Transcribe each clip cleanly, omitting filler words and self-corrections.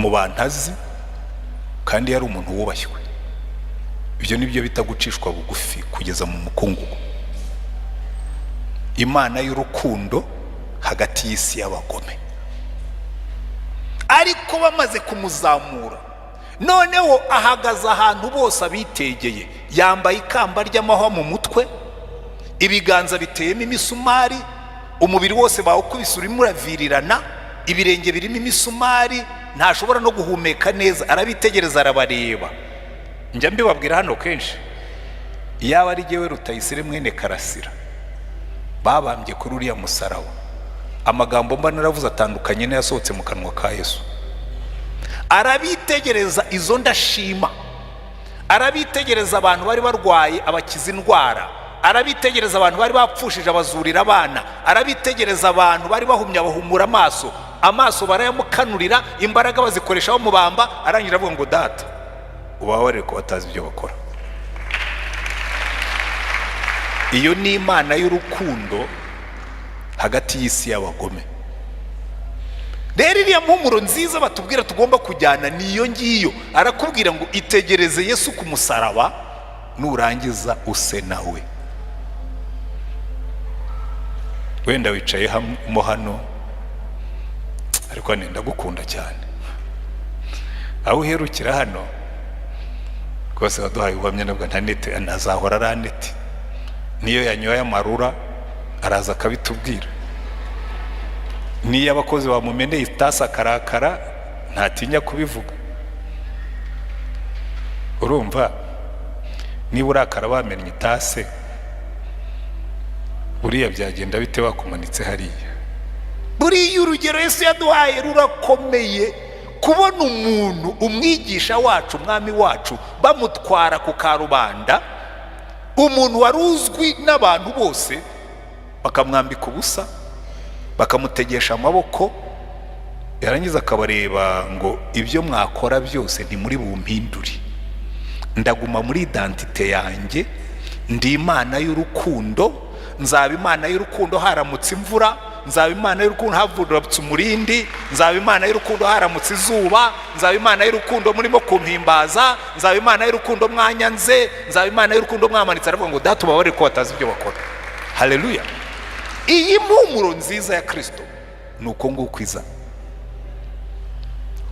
Mu bantu azi, kandi yari umuntu wubashywe. Ibyo ni byo bita gucishwa bugufi kugeza mu mukungugu. Imana y'urukundo hagati y'isi y'abagome. Ariko bamaze kumuzamura, noneho ahagaze ahantu bose abitegeye, yambaye ikamba ry'amahwa mu mutwe, ibiganza biteyemo imisumari, umubiri wose bawukubise urimo uravirirana, ibirenge birimo imisumari, ntashobora no guhumeka neza. Arabitegereza, arabareba. Njya mbibabwira hano kenshi, iyaba ari jyewe Rutayisire mwene Karasira babambye kuri uriya musaraba, amagambo mba naravuze atandukanye n'ayasohotse mu kanwa ka Yesu. Arabitegereza izo ndashima, arabitegereza abantu bari barwaye abakiza indwara, arabitegereza abantu bari bapfushije abazurira abana, arabitegereza abantu bari bahumye abahumura amaso, amaso barayamukanurira, imbaraga bazikoresha bamubamba. Arangira avuga ngo: "Data, ubabarire ko batazi ibyo bakora." Iyo ni Imana y'urukundo hagati y'isi y'abagome. Rero iriya mpumuro nziza batubwira tugomba kujyana ni iyo ngiyo. Arakubwira ngo itegereze Yesu ku musaraba, nurangiza use nawe. Wenda wicaye mo hano, ariko ndagukunda cyane. Aho uherukira hano rwose waduhaye ubuhamya, nabwo nta nete ntazahora ari aneti, niyo yanyoye amarura araza akabitubwira, niyo abakozi bamumeneye itasi akarakara ntatinya kubivuga. Urumva niba urakara bamennye itase, buriya byagenda bite bakumanitse hariya? Buriya urugero Yesu yaduhaye rurakomeye. Kubona umuntu, umwigisha wacu, umwami wacu, bamutwara ku karubanda, umuntu wari uzwi n'abantu bose, bakamwambika ubusa, bakamutegesha amaboko, yarangiza akabareba ngo: "Ibyo mwakora byose ntimuri bumpindure, ndaguma muri identité yanjye, ndi Imana y'urukundo, nzaba Imana y'urukundo haramutse imvura, nzaba Imana y'urukundo haramutse umurindi, nzaba Imana y'urukundo haramutse izuba, nzaba Imana y'urukundo murimo kumpimbaza, nzaba Imana y'urukundo mwanyanze, nzaba Imana y'urukundo mwamanitse." Aravuga ngo: "Data, ubabarire ko batazi ibyo bakora." Haleluya! Iyi mpumuro nziza ya Kirisito ni uko nguko iza,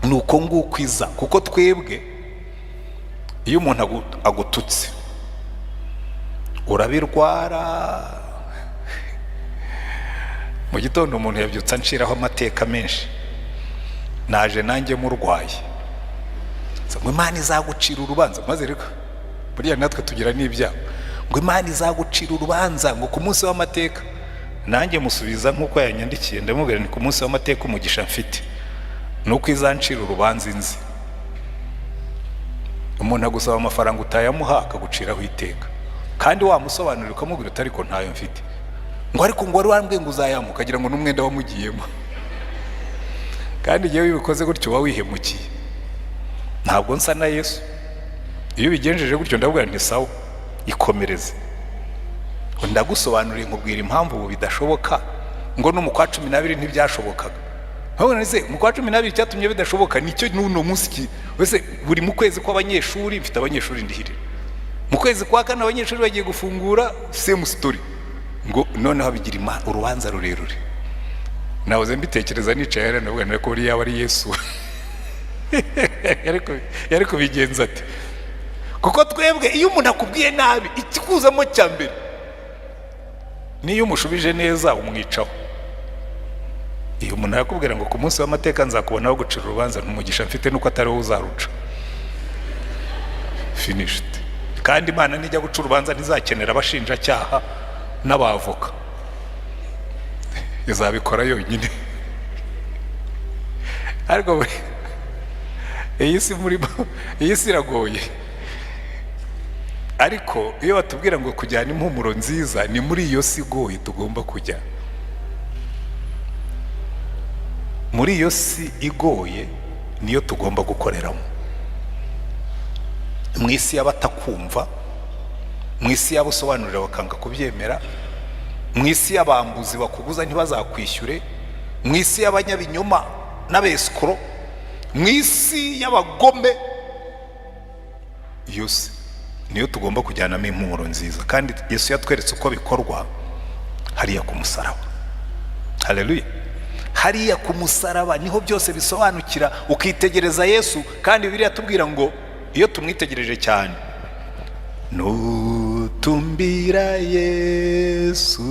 ni uko nguko iza. Kuko twebwe iyo umuntu agututse urabirwara. Mu gitondo umuntu yabyutse anshiraho amateka menshi, naje nanjye murwaye ngo Imana izagucira urubanza. Maze rero buriya natwe tugira n'ibyago, ngo Imana izagucira urubanza ngo ku munsi w'amateka. Nanjye musubiza nk'uko yanyandikiye, ndamubwira ni ku munsi w'amateka umugisha mfite ni uko izancira urubanza inzi. Umuntu agusaba amafaranga utayamuha akaguciraho iteka, kandi wamusobanurira ukamubwira uti: "Ariko ntayo mfite." Ngo: "Ariko ngo wari wambwiye ngo uzayamuha," ukagira ngo n'umwenda wamugiyemo. Kandi igihe ubikoze gutyo uba wihemukiye. Ntabwo nsa na Yesu. Iyo ubigenjeje gutyo ndavuga nti: "Sawa, ikomereze." Ndagusobanuriye, nkubwira impamvu ubu bidashoboka, ngo no mu kwa 12 ntibyashobokaga. Mu kwa 12 icyatumye bidashoboka nicyo n'uno munsi. Wese buri mu kwezi kw'abanyeshuri, mfite abanyeshuri ndihirira, mu kwezi kwa kane abanyeshuri bagiye gufungura, same story, ngo noneho bigira urubanza rurerure. Nahoze mbitekereza nicaye hariya, ndavuga ko buriya yaba ari Yesu yari kubigenza ati? Kuko twebwe iyo umuntu akubwiye nabi, ikikuzamo cya mbere, niyo umushubije neza umwicaho. Iyo umuntu arakubwira ngo ku munsi w'amateka nzakubonaho gucira urubanza, ntumugisha mfite nuko atari wowe uzaruca. Finished. Kandi Imana nijya guca urubanza ntizakenera abashinjacyaha n'abavoka, izabikora yonyine. Ariko iyi si murimo, iyi si iragoye. Ariko iyo batubwira ngo kujyana impumuro nziza, ni muri iyo si igoye tugomba kujya. Muri iyo si igoye niyo tugomba gukoreramo. Mu isi y'abatakumva, mu isi y'abasobanurira bakanga kubyemera, mu isi y'abambuzi bakuguza ntibazakwishyure, mu isi y'abanyabinyoma n'abesikoro, Mu isi y'abagome, iyo si niyo tugomba kujyanamo impumuro nziza. Kandi Yesu yatweretse uko bikorwa hariya ku musaraba. Haleluya! Hariya ku musaraba niho byose bisobanukira, ukitegereza Yesu. Kandi Bibiliya tubwira ngo iyo tumwitegereje cyane, nutumbira Yesu,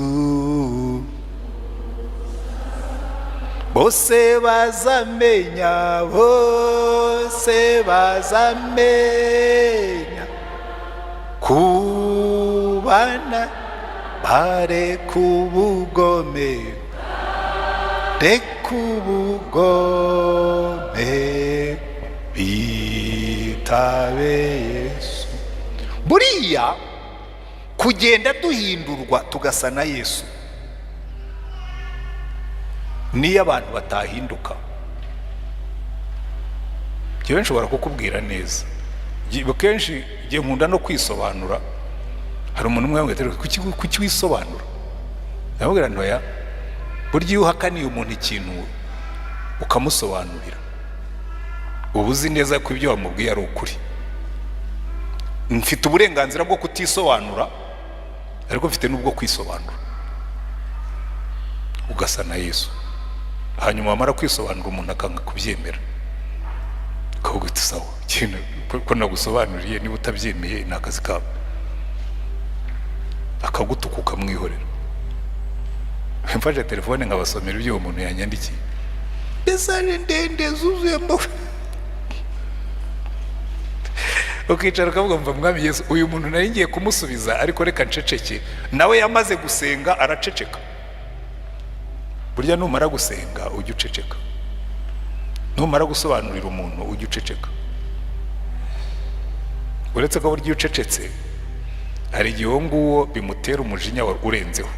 bose bazamenya, bose bazamenya kubana, bareka ubugome, reka ubugome, bitabe Yesu. Buriya kugenda duhindurwa tugasa na Yesu, niyo abantu batahinduka, njyewe nshobora kukubwira neza. Kenshi igihe nkunda no kwisobanura. Hari umuntu umwe wambwira: "Kuki wisobanura?" Ndamubwira: "Ntoya, burya iyo uhakaniye umuntu ikintu ukamusobanurira, uba uzi neza ko ibyo wamubwiye ari ukuri." Mfite uburenganzira bwo kutisobanura, ariko mfite n'ubwo kwisobanura. Ugasa na Yesu. Hanyuma wamara kwisobanura, umuntu akanga kubyemera, ukavuga uti: "Sawa, ikintu ko nagusobanuriye, niba utabyemeye ni akazi kawe." Akagutuka ukamwihorera. Mfashe telefone nkabasomera ibyo uwo muntu yanyandikiye, message ndende zuzuyemo, ukicara ukavuga: "Mva Mwami Yesu, uyu muntu nari ngiye kumusubiza, ariko reka nceceke." Nawe yamaze gusenga araceceka. Burya numara gusenga ujye uceceka, numara gusobanurira umuntu ujye uceceka. Uretse ko burya iyo ucecetse hari igihe uwo nguwo bimutera umujinya urenzeho.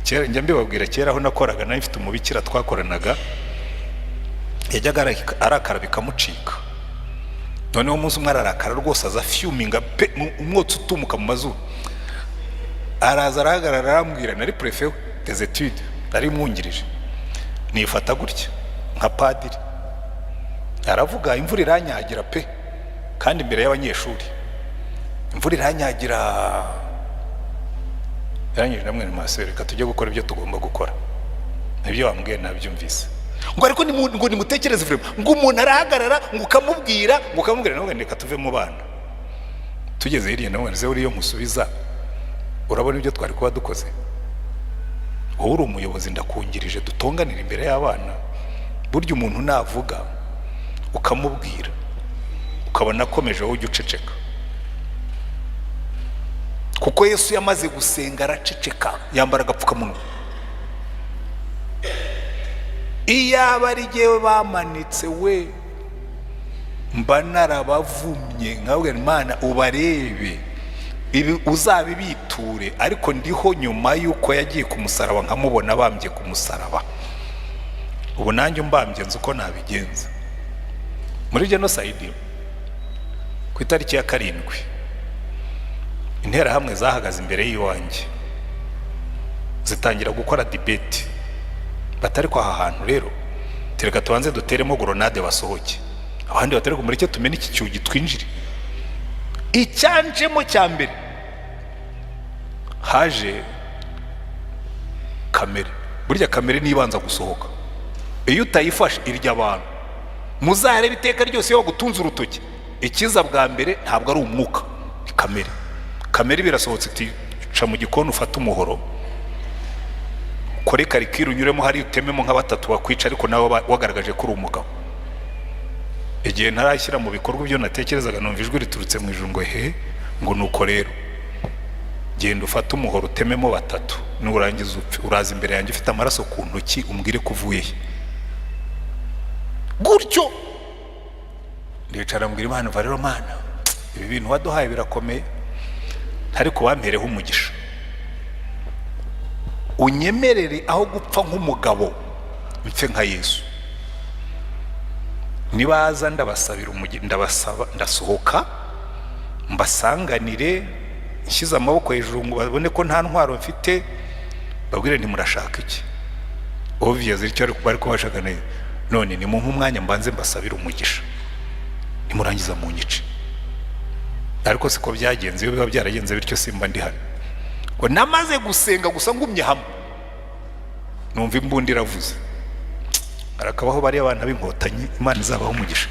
Kera njya mbibabwira, kera aho nakoraga nari mfite umubikira twakoranaga, yajyaga arakara bikamucika. Noneho umunsi umwe ararakara rwose, aza fuminga pe, umwotsi utumuka mu mazuru. Araza arahagarara arambwira, nari préfet des études, nari mwungirije, nifata gutya nka padiri. Aravuga, imvura iranyagira pe, kandi imbere y'abanyeshuri imvura iranyagira. Yarangije, namwe maso, reka tujye gukora ibyo tugomba gukora. Ibyo wambwiye nabyumvise. Ngo ariko ngo nimutekereze vraiment, ngo umuntu arahagarara, ngo ukamubwira, ngo ukamubwira. Nawe reka tuve mu bana. Tugeze hirya nawe nze uriyo musubiza: "Urabona ibyo twari kuba dukoze? Wowe uri umuyobozi, ndakungirije, dutonganira imbere y'abana?" Burya umuntu navuga ukamubwira, ukabona akomeje, wowe ujya uceceka, kuko Yesu yamaze gusenga araceceka, yambara agapfukamunwa. Iyaba ari jyewe bamanitse we, mba narabavumye, nkabwira Imana: "Ubarebe, ibi uzabibiture." Ariko ndiho nyuma y'uko yagiye ku musaraba, nkamubona bambye ku musaraba. Ubu nanjye umbambye nzi uko nabigenza. Muri jenoside, ku itariki ya 7, Interahamwe zahagaze imbere y'iwanjye zitangira gukora debate. Batari ko aha hantu rero, tereka tubanze duteremo grenade basohoke. Abandi batari mureke tumene iki cyugi twinjire. Icyanjemo cya mbere haje kamere. Burya kamere nibanza gusohoka, iyo utayifashe irya abantu. Muzarebe iteka ryose iyo bagutunze urutoki, ikiza bwa mbere ntabwo ari umwuka, ni kamere. Kamere birasohotse iti: "Ca mu gikoni, ufate umuhoro, ukore karikiri, unyuremo hariya, utememo nka batatu bakwica, ariko nawe wagaragaje ko uri umugabo." Igihe ntarashyira mu bikorwa ibyo natekerezaga, numva ijwi riturutse mu ijuru ngo: "He," ngo, "nuko rero genda ufate umuhoro utememo batatu, nurangiza upfe, uraza imbere yanjye ufite amaraso ku ntoki, umbwire ko uvuye he." Gutyo ndicara mbwira Imana: "Va rero Mana, ibi bintu waduhaye birakomeye, ariko wampereho umugisha, unyemerere aho gupfa nk'umugabo mpfe nka Yesu. Nibaza ndabasabira umugisha, ndabasaba, ndasohoka mbasanganire nshyize amaboko hejuru ngo babone ko nta ntwaro mfite, babwire nti: 'Murashaka iki?' Obvious icyo bari kubashaka ni None ni mu umwanya mbanze mbasabire umugisha, nimurangiza mu nyice. Ariko siko byagenze. Iyo biba byaragenze bityo, simba ndi hano. Ngo namaze gusenga gusa, ngumye hamwe, numva imbunda iravuze. Harakabaho bariya abana b'Inkotanyi, Imana izabaho umugisha.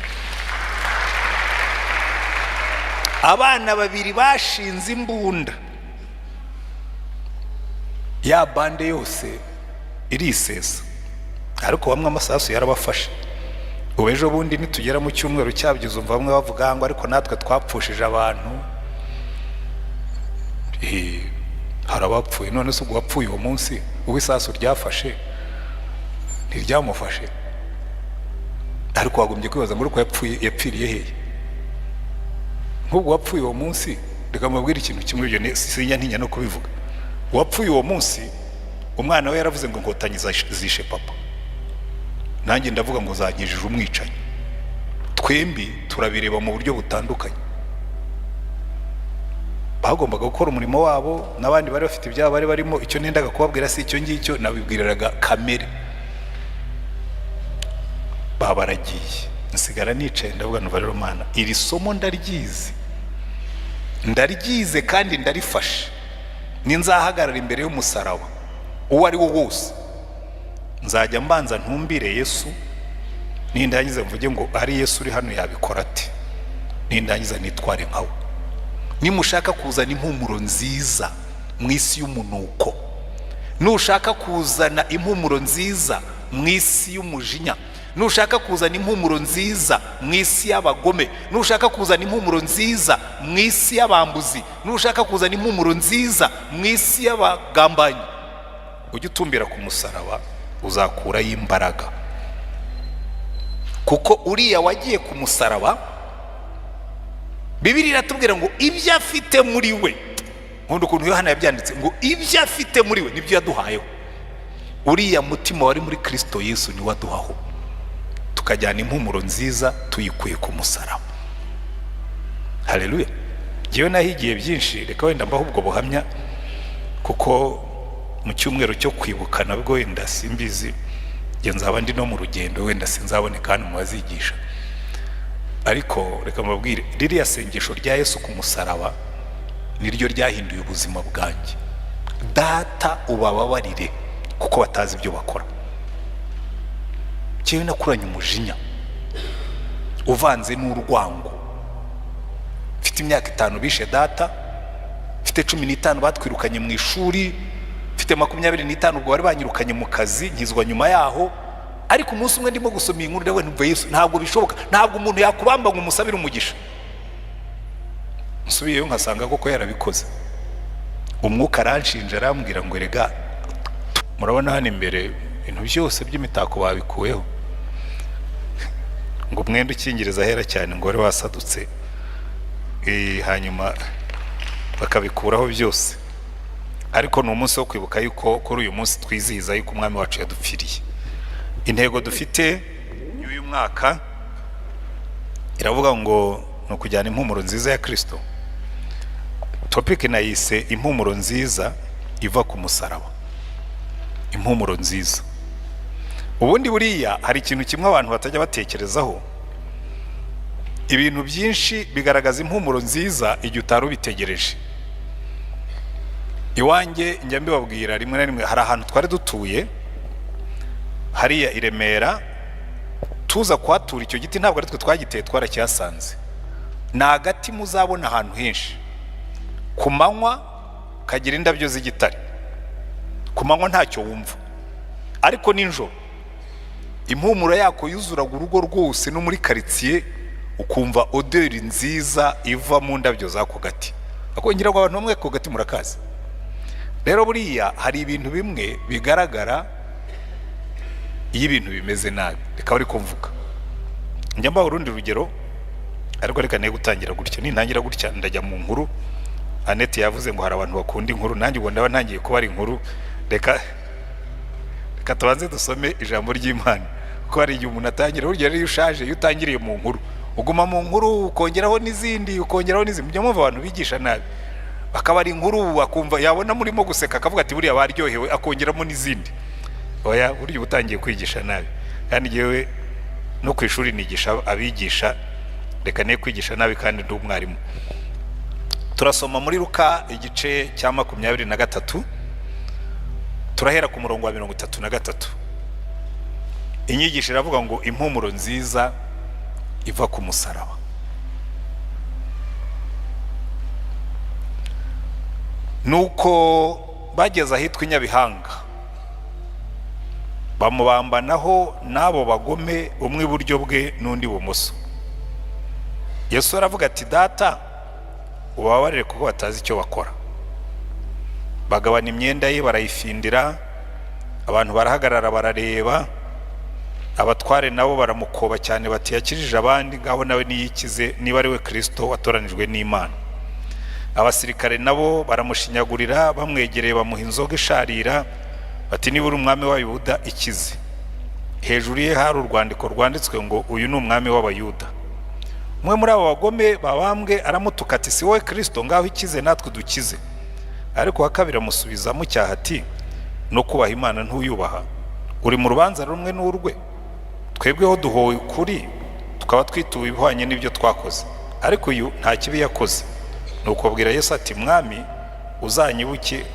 Abana babiri bashinze imbunda, ya bande yose irisesa, ariko bamwe amasasu yarabafashe. Ubu ejo bundi nitugera mu cyumweru cyabyo, uzumva bamwe bavuga ngo: "Ariko natwe twapfushije abantu." Hari abapfuye. None se ubwo wapfuye uwo munsi, uwo isasu ryafashe ntiryamufashe? Ariko wagombye kwibaza ngo: "Ariko yapfuye, yapfiriye hehe?" Nk'ubwo wapfuye uwo munsi, reka mbabwire ikintu kimwe, ibyo sinjya ntinya no kubivuga. Uwapfuye uwo munsi, umwana we yaravuze ngo: "Inkotanyi zishe papa." Nanjye ndavuga ngo zankijije umwicanyi. Twembi turabireba mu buryo butandukanye. Bagombaga gukora umurimo wabo, n'abandi bari bafite ibyabo bari barimo. Icyo nendaga kubabwira si icyo ngicyo, nabibwiriraga kamere. Babaragiye, nsigara nicaye, ndavuga: "Numva rero Mana, iri somo ndaryizi, ndaryize kandi ndarifashe. Ninzahagarara imbere y'umusaraba uwo ari wo wose, nzajya mbanza ntumbire Yesu. Nindangiza mvuge ngo: 'Ari Yesu uri hano, yabikora ate?' Nindangiza nitware nkawe." Nimushaka kuzana impumuro nziza mu isi y'umunuko, nushaka kuzana impumuro nziza mu isi y'umujinya, nushaka kuzana impumuro nziza mu isi y'abagome, nushaka kuzana impumuro nziza mu isi y'abambuzi, nushaka kuzana impumuro nziza mu isi y'abagambanyi, ujye utumbira ku musaraba, uzakurayo imbaraga. Kuko uriya wagiye ku musaraba, Bibiri iratubwira ngo ibyo afite muri we, nkunda ukuntu Yohana yabyanditse, ngo ibyo afite muri we nibyo yaduhayeho. Uriya mutima wari muri Kirisito Yesu niwo aduhaho, tukajyana impumuro nziza tuyikuye ku musaraba. Hareruya! Ngewe nahigiye byinshi. Reka wenda mbaho ubwo buhamya, kuko mu cyumweru cyo kwibuka nabwo wenda simbizi, njye nzaba ndi no mu rugendo, wenda sinzaboneka hano mu bazigisha. Ariko reka mbabwire, ririya sengesho rya Yesu ku musaraba niryo ryahinduye ubuzima bwanjye: "Data, ubababarire kuko batazi ibyo bakora." Njyewe nakuranye umujinya uvanze n'urwango. Mfite imyaka 5 bishe data, mfite 15 batwirukanye mu ishuri, mfite 25 ubwo bari banyirukanye mu kazi, nkizwa nyuma yaho. Ariko umunsi umwe ndimo gusoma iyi nkuru, ndavuga: "Ntumva Yesu, ntabwo bishoboka, ntabwo umuntu yakubamba ngo umusabire umugisha." Nsubiyeyo nkasanga koko yarabikoze. Umwuka aranshinja, arambwira ngo: "Erega murabona hano imbere ibintu byose by'imitako babikuyeho, ngo umwenda ukingiriza ahera cyane ngo wari wasadutse, hanyuma bakabikuraho byose." Ariko ni umunsi wo kwibuka yuko kuri uyu munsi twizihiza yuko Umwami wacu yadupfiriye. Intego dufite y'uyu mwaka iravuga ngo ni ukujyana impumuro nziza ya Kirisito. Topic nayise "Impumuro nziza iva ku musaraba". Impumuro nziza. Ubundi buriya hari ikintu kimwe abantu batajya batekerezaho: ibintu byinshi bigaragaza impumuro nziza igihe utari ubitegereje. Iwanjye njya mbibabwira rimwe na rimwe, hari ahantu twari dutuye hariya i Remera. Tuza kuhatura, icyo giti ntabwo ari twe twagiteye, twarakihasanze. Ni agati muzabona ahantu henshi. Ku manywa kagira indabyo z'igitare, ku manywa ntacyo wumva, ariko nijoro impumuro yako yuzuraga urugo rwose no muri karitsiye, ukumva odeur nziza iva mu ndabyo z'ako gati. Akongera ngo abantu bamwe ako gati murakazi. Rero buriya hari ibintu bimwe bigaragara iyo ibintu bimeze nabi. Reka bari kumvuga, njya mbaha urundi rugero, ariko reka ne gutangira gutya. Nintangira gutya ndajya mu nkuru. Annette yavuze ngo hari abantu bakunda inkuru, nanjye ubwo ndaba ntangiye kubara inkuru. Reka tubanze dusome ijambo ry'Imana, kuko hari igihe umuntu atangira. Burya rero iyo ushaje, iyo utangiriye mu nkuru, uguma mu nkuru, ukongeraho n'izindi, ukongeraho n'izindi. Mujya mwumva abantu bigisha nabi, bakabara inkuru, akumva yabona murimo guseka, akavuga ati: "Buriya baryohewe," akongeramo n'izindi. Oya, burya uba utangiye kwigisha nabi. Kandi yewe No ku ishuri nigisha abigisha, reka ne kwigisha nabi kandi ndi umwarimu. Turasoma muri Luka igice cya 23, turahera ku murongo wa 33. Inyigisho iravuga ngo: "Impumuro nziza iva ku musaraba." Nuko bageze ahitwa i Nyabihanga, bamubambanaho n'abo bagome, umwe iburyo bwe n'undi ibumoso. Yesu aravuga ati: "Data, ubabarire kuko batazi icyo bakora." Bagabana imyenda ye, barayifindira. Abantu barahagarara barareba. Abatware nabo baramukoba cyane bati: "Yakijije abandi, ngaho nawe niyikize niba ari we Kirisito watoranijwe n'Imana." Abasirikare nabo baramushinyagurira, bamwegereye bamuha inzoga isharira, bati: "Niba uri umwami w'Abayuda, ikize." Hejuru ye hari urwandiko rwanditswe ngo: "Uyu ni umwami w'Abayuda." Umwe muri abo bagome babambwe aramutuka ati: "Si wowe Kirisito? Ngaho ikize natwe dukize." Ariko uwa kabiri amusubiza amucyaha ati: "No kubaha Imana ntuyubaha? Uri mu rubanza rumwe n'urwe. Twebweho duhowe ukuri, tukaba twituwe ibihwanye n'ibyo twakoze, ariko uyu nta kibi yakoze." Nuko abwira Yesu ati: "Mwami, uzanyibuke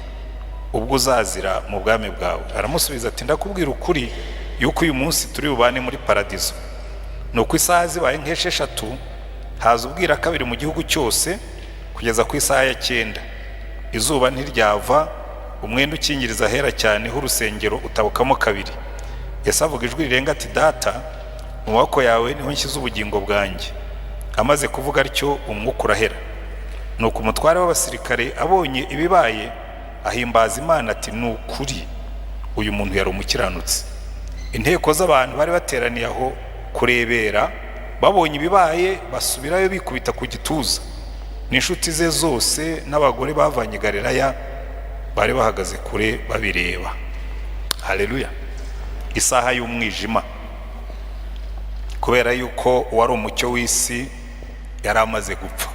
ubwo uzazira mu bwami bwawe." Aramusubiza ati: "Ndakubwira ukuri yuko uyu munsi turi bubane muri paradizo." Nuko isaha zibaye nk'esheshatu, haza ubwira kabiri mu gihugu cyose kugeza ku isaha ya 9. Izuba ntiryava, umwenda ukingiriza ahera cyane h'urusengero utabukamo kabiri. Yesu avuga ijwi rirenga ati: "Data, mu maboko yawe niho nshyize ubugingo bwanjye." Amaze kuvuga atyo, umwuka urahera. Nuko umutware w'abasirikare abonye ibibaye, ahimbaza Imana ati: "Ni ukuri uyu muntu yari umukiranutsi." Inteko z'abantu bari bateraniye aho kurebera, babonye ibibaye, basubirayo bikubita ku gituza. N'inshuti ze zose n'abagore bavanye i Galilaya bari bahagaze kure babireba. Haleluya! Isaha y'umwijima, kubera yuko uwari umucyo w'isi yari amaze gupfa.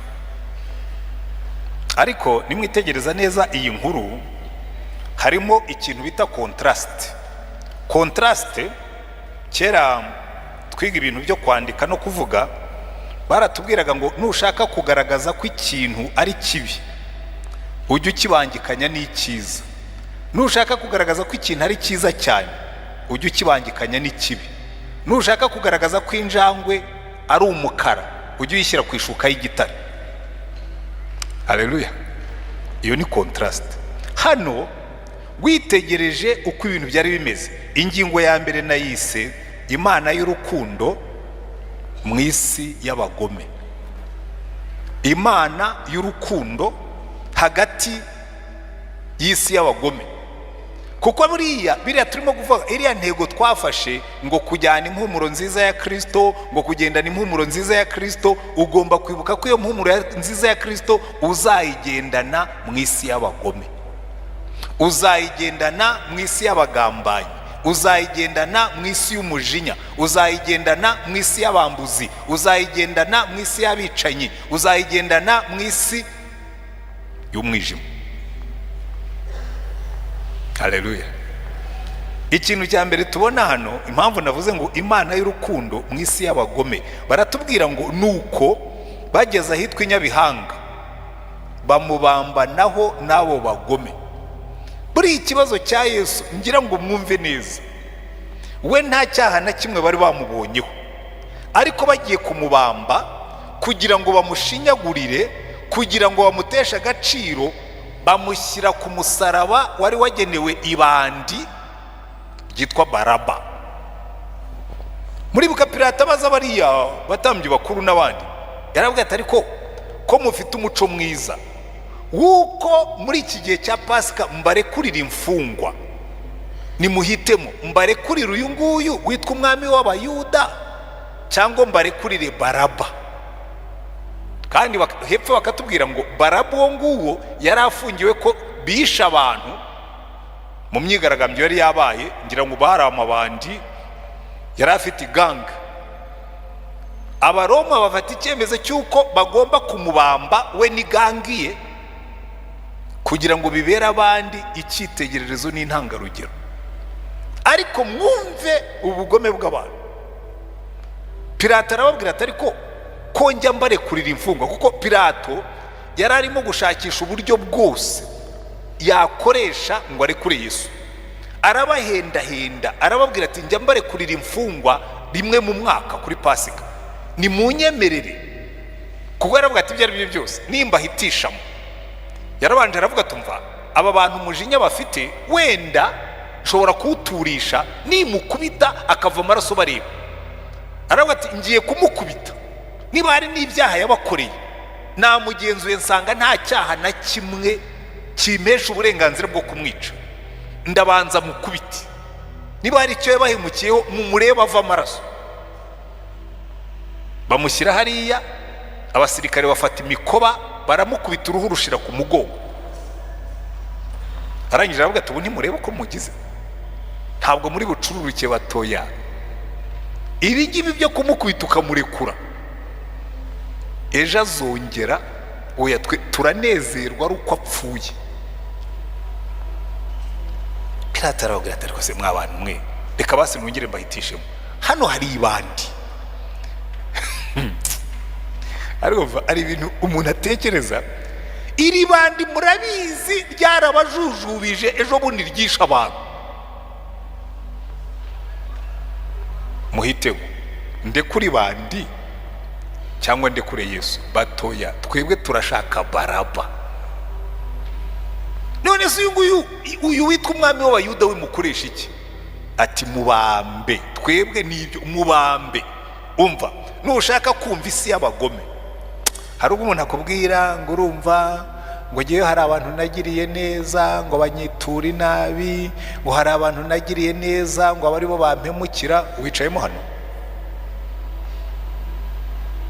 Ariko nimwitegereza neza iyi nkuru, harimo ikintu bita contraste. Contraste, kera twiga ibintu byo kwandika no kuvuga, baratubwiraga ngo nushaka kugaragaza ko ikintu ari kibi, ujye ukibangikanya n'icyiza; nushaka kugaragaza ko ikintu ari cyiza cyane, ujye ukibangikanya n'ikibi; nushaka kugaragaza ko injangwe ari umukara, ujye uyishyira ku ishuka y'igitare. Haleluya! Iyo ni contraste. Hano witegereje uko ibintu byari bimeze, ingingo ya mbere nayise "Imana y'urukundo mu isi y'abagome". Imana y'urukundo hagati y'isi y'abagome, kuko buriya biriya turimo kuvuga, iriya ntego twafashe ngo kujyana impumuro nziza ya Kirisito, ngo kugendana impumuro nziza ya Kirisito, ugomba kwibuka ko iyo mpumuro nziza ya Kirisito uzayigendana mu isi y'abagome, uzayigendana mu isi y'abagambanyi, uzayigendana mu isi y'umujinya, uzayigendana mu isi y'abambuzi, uzayigendana mu isi y'abicanyi, uzayigendana mu isi y'umwijima. Haleluya! Ikintu cya mbere tubona hano, impamvu navuze ngo "Imana y'urukundo mu isi y'abagome", baratubwira ngo nuko bageze ahitwa i Nyabihanga, bamubambanaho n'abo bagome. Buriya ikibazo cya Yesu, ngira ngo mwumve neza, we nta cyaha na kimwe bari bamubonyeho, ariko bagiye kumubamba kugira ngo bamushinyagurire, kugira ngo bamuteshe agaciro, bamushyira ku musaraba wari wagenewe ibandi ryitwa Baraba. Muribuka Pilato abaza bariya batambyi bakuru n'abandi, yarabwira ati: "Ariko ko mufite umuco mwiza w'uko muri iki gihe cya Pasika mbarekurira imfungwa, nimuhitemo: mbarekurire uyu nguyu witwa umwami w'Abayuda cyangwa mbarekurire Baraba?" Kandi hepfo bakatubwira ngo Baraba uwo nguwo yari afungiwe ko bishe abantu mu myigaragambyo yari yabaye, ngira ngo bari amabandi, yari afite iganga. Abaroma bafata icyemezo cy'uko bagomba kumubamba we n'igangi ye, kugira ngo bibere abandi icyitegererezo n'intangarugero. Ariko mwumve ubugome bw'abantu. Pilato arababwira ati: "Ariko ko njya mbarekurira imfungwa?" Kuko Pilato yari arimo gushakisha uburyo bwose yakoresha ngo arekure Yesu. Arabahendahenda, arababwira ati: "Njya mbarekurira imfungwa rimwe mu mwaka kuri Pasika, ni munyemerere." Kuko yaravuga ati: "Ibyo ari byo byose nimbahitishamo." Yarabanje aravuga: "Tumva aba bantu, umujinya bafite wenda nshobora kuwuturisha nimukubita akava amaraso bareba." Aravuga ati: "Ngiye kumukubita, niba hari n'ibyaha yabakoreye, namugenzuye nsanga nta cyaha na kimwe kimpesha uburenganzira bwo kumwica. Ndabanza mukubite, niba hari icyo yabahemukiyeho mumurebe ava amaraso." Bamushyira hariya, abasirikare bafata imikoba baramukubita, uruhu rushira ku mugongo. Arangije aravuga ati: "Ubu ntimurebe uko mugize, ntabwo muri bucururuke batoya. Ibi ngibi byo kumukubita ukamurekura, ejo azongera. Oya, twe turanezerwa ari uko apfuye." Pilato arababwira ati: "Ariko se mwa bantu mwe, reka basi mwongere mbahitishemo. Hano hari ibandi." Arumva ari ibintu umuntu atekereza. Iri bandi murabizi ryarabajujubije, ejo bundi ryishe abantu. Muhitemo: ndekure bandi cyangwa ndekure Yesu? Batoya, twebwe turashaka Baraba. None se uyu nguyu, uyu witwa umwami w'Abayuda, we mukoresha iki? Ati: "Mubambe, twebwe n'ibyo, mubambe." Umva, nushaka kumva isi y'abagome, hari ubwo umuntu akubwira ngo: "Urumva," ngo, "ngewe hari abantu nagiriye neza, ngo banyitura inabi," ngo, "hari abantu nagiriye neza, ngo abe aribo bampemukira." Wicayemo hano,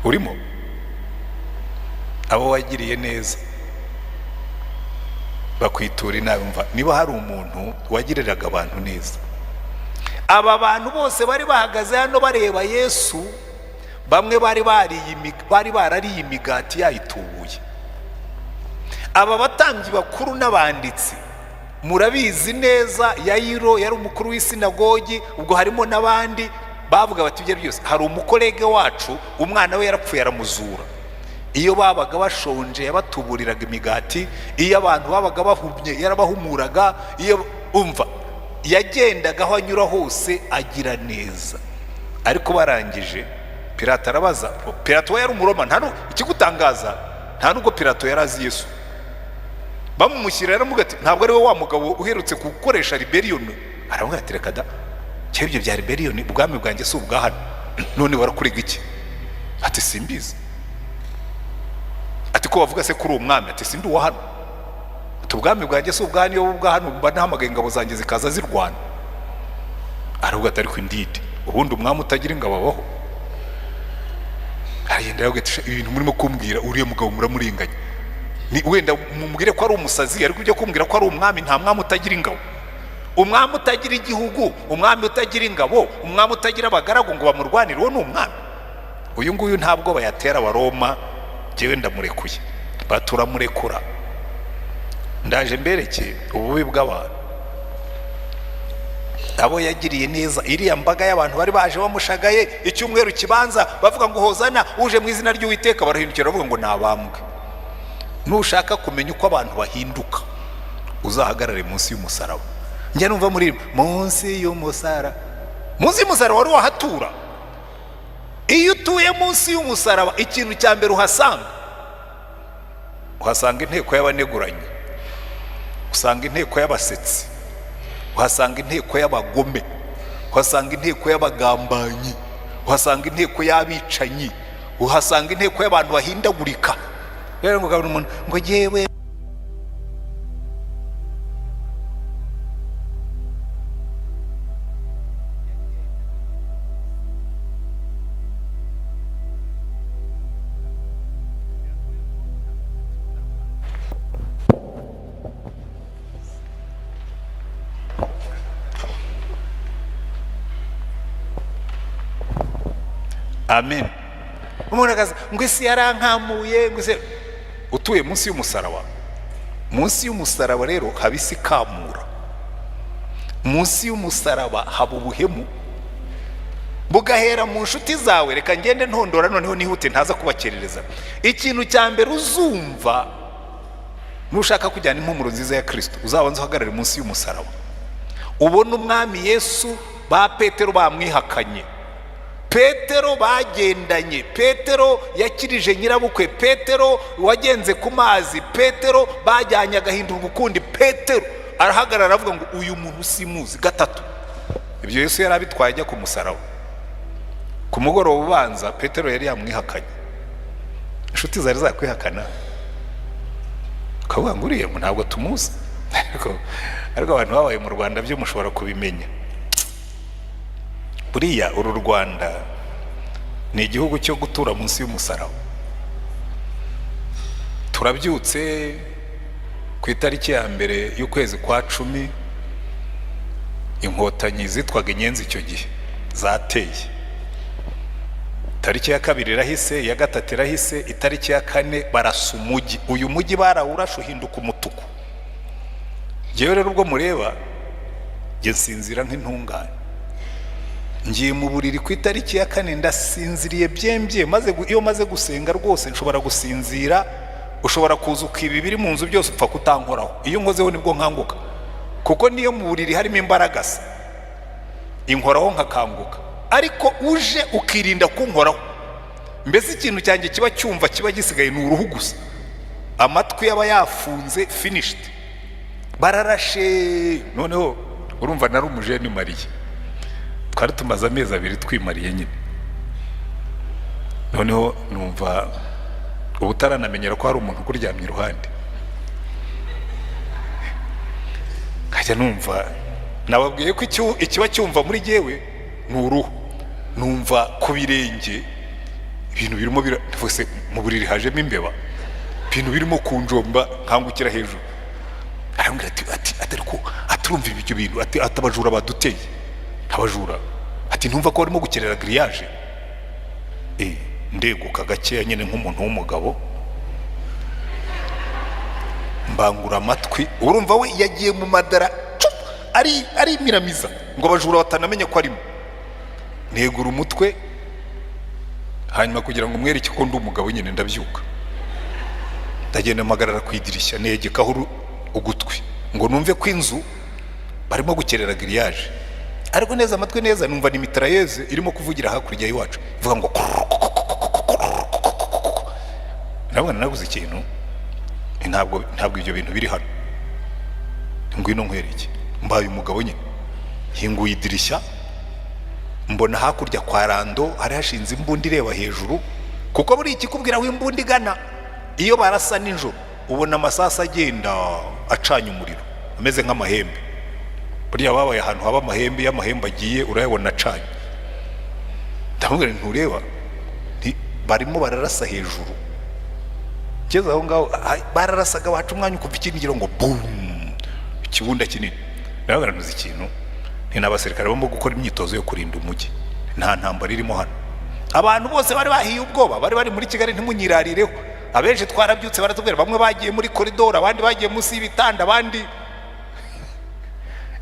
urimo abo wagiriye neza bakwitura inabi. Mva, niba hari umuntu wagiriraga abantu neza, aba bantu bose bari bahagaze hano bareba Yesu, bamwe bari barariye imigati yayitubuye. Aba batambyi bakuru n'abanditsi murabizi neza, Yayiro yari umukuru w'isinagogi, ubwo harimo n'abandi bavuga bati: "Ibyo byose, hari umukolege wacu, umwana we yarapfuye aramuzura. Iyo babaga bashonje yabatuburiraga imigati, iyo abantu babaga bahumye yarabahumuraga, iyo umva yagendaga aho anyura hose agira neza." Ariko barangije, Pilato arabaza. Pilato we yari Umuroma. Nta ikigutangaza, nta nubwo Pilato yari azi Yesu. Bamumushyira, yaramubwira ati: "Ntabwo ari we wa mugabo uherutse gukoresha rebellion?" Aramubwira ati: "Reka da, cyangwa ibyo bya rebellion, ubwami bwanjye si ubwa hano. None barakurega iki?" Ati: "Simbizi." Ati: "Ko bavuga se kuri uwo mwami?" Ati: "Sindi uwa hano." Ati: "Ubwami bwanjye si ubwa hano, iyo ubwa hano mba nahamagaye ingabo zanjye zikaza zirwana." Aravuga ati: "Ariko indeed, ubundi umwami utagira ingabo abaho?" Aragenda aravuga ati: "Ibintu murimo kumbwira, uriya mugabo muramurenganya. Ni wenda mumubwire ko ari umusazi, ariko ibyo kumbwira ko ari umwami, nta mwami utagira ingabo. Umwami utagira igihugu, umwami utagira ingabo, umwami utagira abagaragu ngo bamurwanire, uwo ni umwami? Uyu nguyu ntabwo bayatera Abaroma. Njyewe ndamurekuye." Baturamurekura. Ndaje mbereke ububi bw'abantu. Abo yagiriye neza, iriya mbaga y'abantu bari baje bamushagaye icyumweru kibanza, bavuga ngo: "Hozana uje mu izina ry'Uwiteka," barahindukira bavuga ngo nabambwe. Nushaka kumenya uko abantu bahinduka, uzahagarare munsi y'umusaraba. Njya numva muri munsi y'umusaraba, munsi y'umusaraba wari wahatura. Iyo utuye munsi y'umusaraba, ikintu cya mbere uhasanga, uhasanga inteko y'abaneguranye, usanga inteko y'abasetsi, uhasanga inteko y'abagome, uhasanga inteko y'abagambanyi, uhasanga inteko y'abicanyi, uhasanga inteko y'abantu bahindagurika. Rero ngo ukabona umuntu ngo: "Jyewe." Amen. Umuntu akaza ngo: "Isi yarankamuye," ngo isi. Utuye munsi y'umusaraba, munsi y'umusaraba rero haba isi ikamura, munsi y'umusaraba haba ubuhemu. Bugahera mu nshuti zawe. Reka ngende ntondora noneho nihute, ntaza kubakerereza. Ikintu cya mbere uzumva nushaka kujyana impumuro nziza ya Kirisito, uzabanza uhagarare munsi y'umusaraba, ubone Umwami Yesu. Ba Petero bamwihakanye, Petero bagendanye, Petero yakirije nyirabukwe, Petero wagenze ku mazi, Petero bajyanye agahindurwa ukundi, Petero arahagarara aravuga ngo: "Uyu muntu simuzi", gatatu. Ibyo Yesu yari abitwaye ajya ku musaraba. Ku mugoroba ubanza Petero yari yamwihakanye. Inshuti zari zakwihakana, ukavuga ngo: "Uriya ntabwo tumuzi." Ariko abantu babaye mu Rwanda byo mushobora kubimenya. Buriya uru Rwanda ni igihugu cyo gutura munsi y'umusaraba. Turabyutse ku itariki ya 1 y'ukwezi kwa 10, Inkotanyi zitwaga Inyenzi icyo gihe zateye. Itariki ya 2 irahise, iya 3 irahise, itariki ya 4 barasa umujyi. Uyu mujyi barawurashe uhinduka umutuku. Ngewe rero ubwo mureba njye nsinzira nk'intungane. Ngiye mu buriri ku itariki ya 4, ndasinziriye byembye. Maze iyo maze gusenga rwose nshobora gusinzira. Ushobora kuza ukiba ibiri mu nzu byose, upfa kutankoraho. Iyo nkozeho nibwo nkanguka, kuko niyo mu buriri harimo imbaraga se inkoraho nkakanguka. Ariko uje ukirinda kunkoraho, mbese ikintu cyanjye kiba cyumva kiba gisigaye ni uruhu gusa, amatwi aba yafunze, finished. Bararashe. Noneho urumva nari umujene mariye, twari tumaze amezi 2 twimariye nyine. Noneho numva uba utaranamenyera ko hari umuntu ukuryamye iruhande, nkajya numva, nababwiye ko ikiba cyumva muri jyewe ni uruhu. Numva ku birenge ibintu birimo bose mu buriri hajemo imbeba, ibintu birimo kunjomba. Nkangukira hejuru, arambwira ati ariko aturumva ibyo bintu, ati abajura baduteye, abajura, ati ntumva ko barimo gukerera grillage. Ndeguka gakeya nyine nk'umuntu w'umugabo, mbangura amatwi. Urumva we yagiye mu madara cup, ari arimiramiza ngo abajura batanamenya ko arimo. Negura umutwe, hanyuma kugira ngo mwereke ko ndi umugabo nyine, ndabyuka ndagenda mpagarara ku idirishya, negekaho ugutwi ngo numve ko inzu barimo gukerera grillage. Ariko neza amatwi neza, numva ni mitrailleuse irimo kuvugira hakurya y'iwacu, ivuga ngo. Nabwo naraguze ikintu, ntabwo ibyo bintu biri hano, ngwino nkwereke. Mbaye umugabo nyine, hinguye idirishya, mbona hakurya kwa Rando hari hashinze imbunda ireba hejuru, kuko buri ikikubwira aho imbunda igana, iyo barasa nijoro ubona amasasu agenda acanye umuriro ameze nk'amahembe. Buriya babaye ahantu haba amahembe, iyo amahembe agiye urayabona acanye. Ndamubwira nti: "Ntureba?" Nti: "Barimo bararasa hejuru." Ngeze aho ngaho, bararasaga, baca umwanya ukumva ikindi ngira ngo bum, ikibunda kinini. Ndababwira: "Ntuzi ikintu?" Ni abasirikare barimo gukora imyitozo yo kurinda umujyi, nta ntambara irimo hano. Abantu bose bari bahiye ubwoba, bari bari muri Kigali, ntimunyirarireho. Abenshi twarabyutse baratubwira, bamwe bagiye muri koridoro, abandi bagiye munsi y'ibitanda, abandi.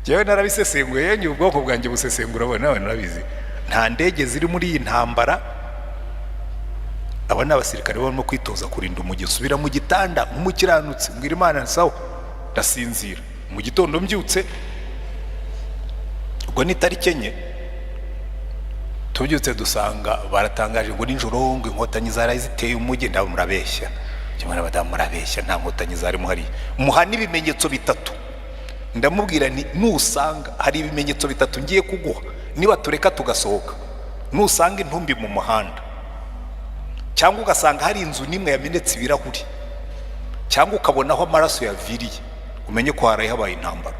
Njyewe narabisesenguye, yenge ubwonko bwanjye busesengura, nawe narabizi. Nta ndege ziri muri iyi ntambara, aba ni abasirikare barimo kwitoza kurinda umujyi. Nsubira mu gitanda nk'umukiranutsi, mbwira Imana sawa, ndasinzira. Mu gitondo mbyutse, ubwo ni tariki 4, tubyutse dusanga baratangaje ngo nijoro ngo Inkotanyi zaraye ziteye umujyi. Ndabo murabeshya kimwe n'abadamu, murabeshya, nta Nkotanyi zarimo hariya. Muha n'ibimenyetso bitatu. Ndamubwira nti: "Nusanga hari ibimenyetso bitatu ngiye kuguha, niba tureka tugasohoka, nusanga intumbi mu muhanda, cyangwa ugasanga hari inzu n'imwe yamenetse ibirahuri, cyangwa ukabona aho amaraso yaviriye, umenye ko haraye habaye intambara.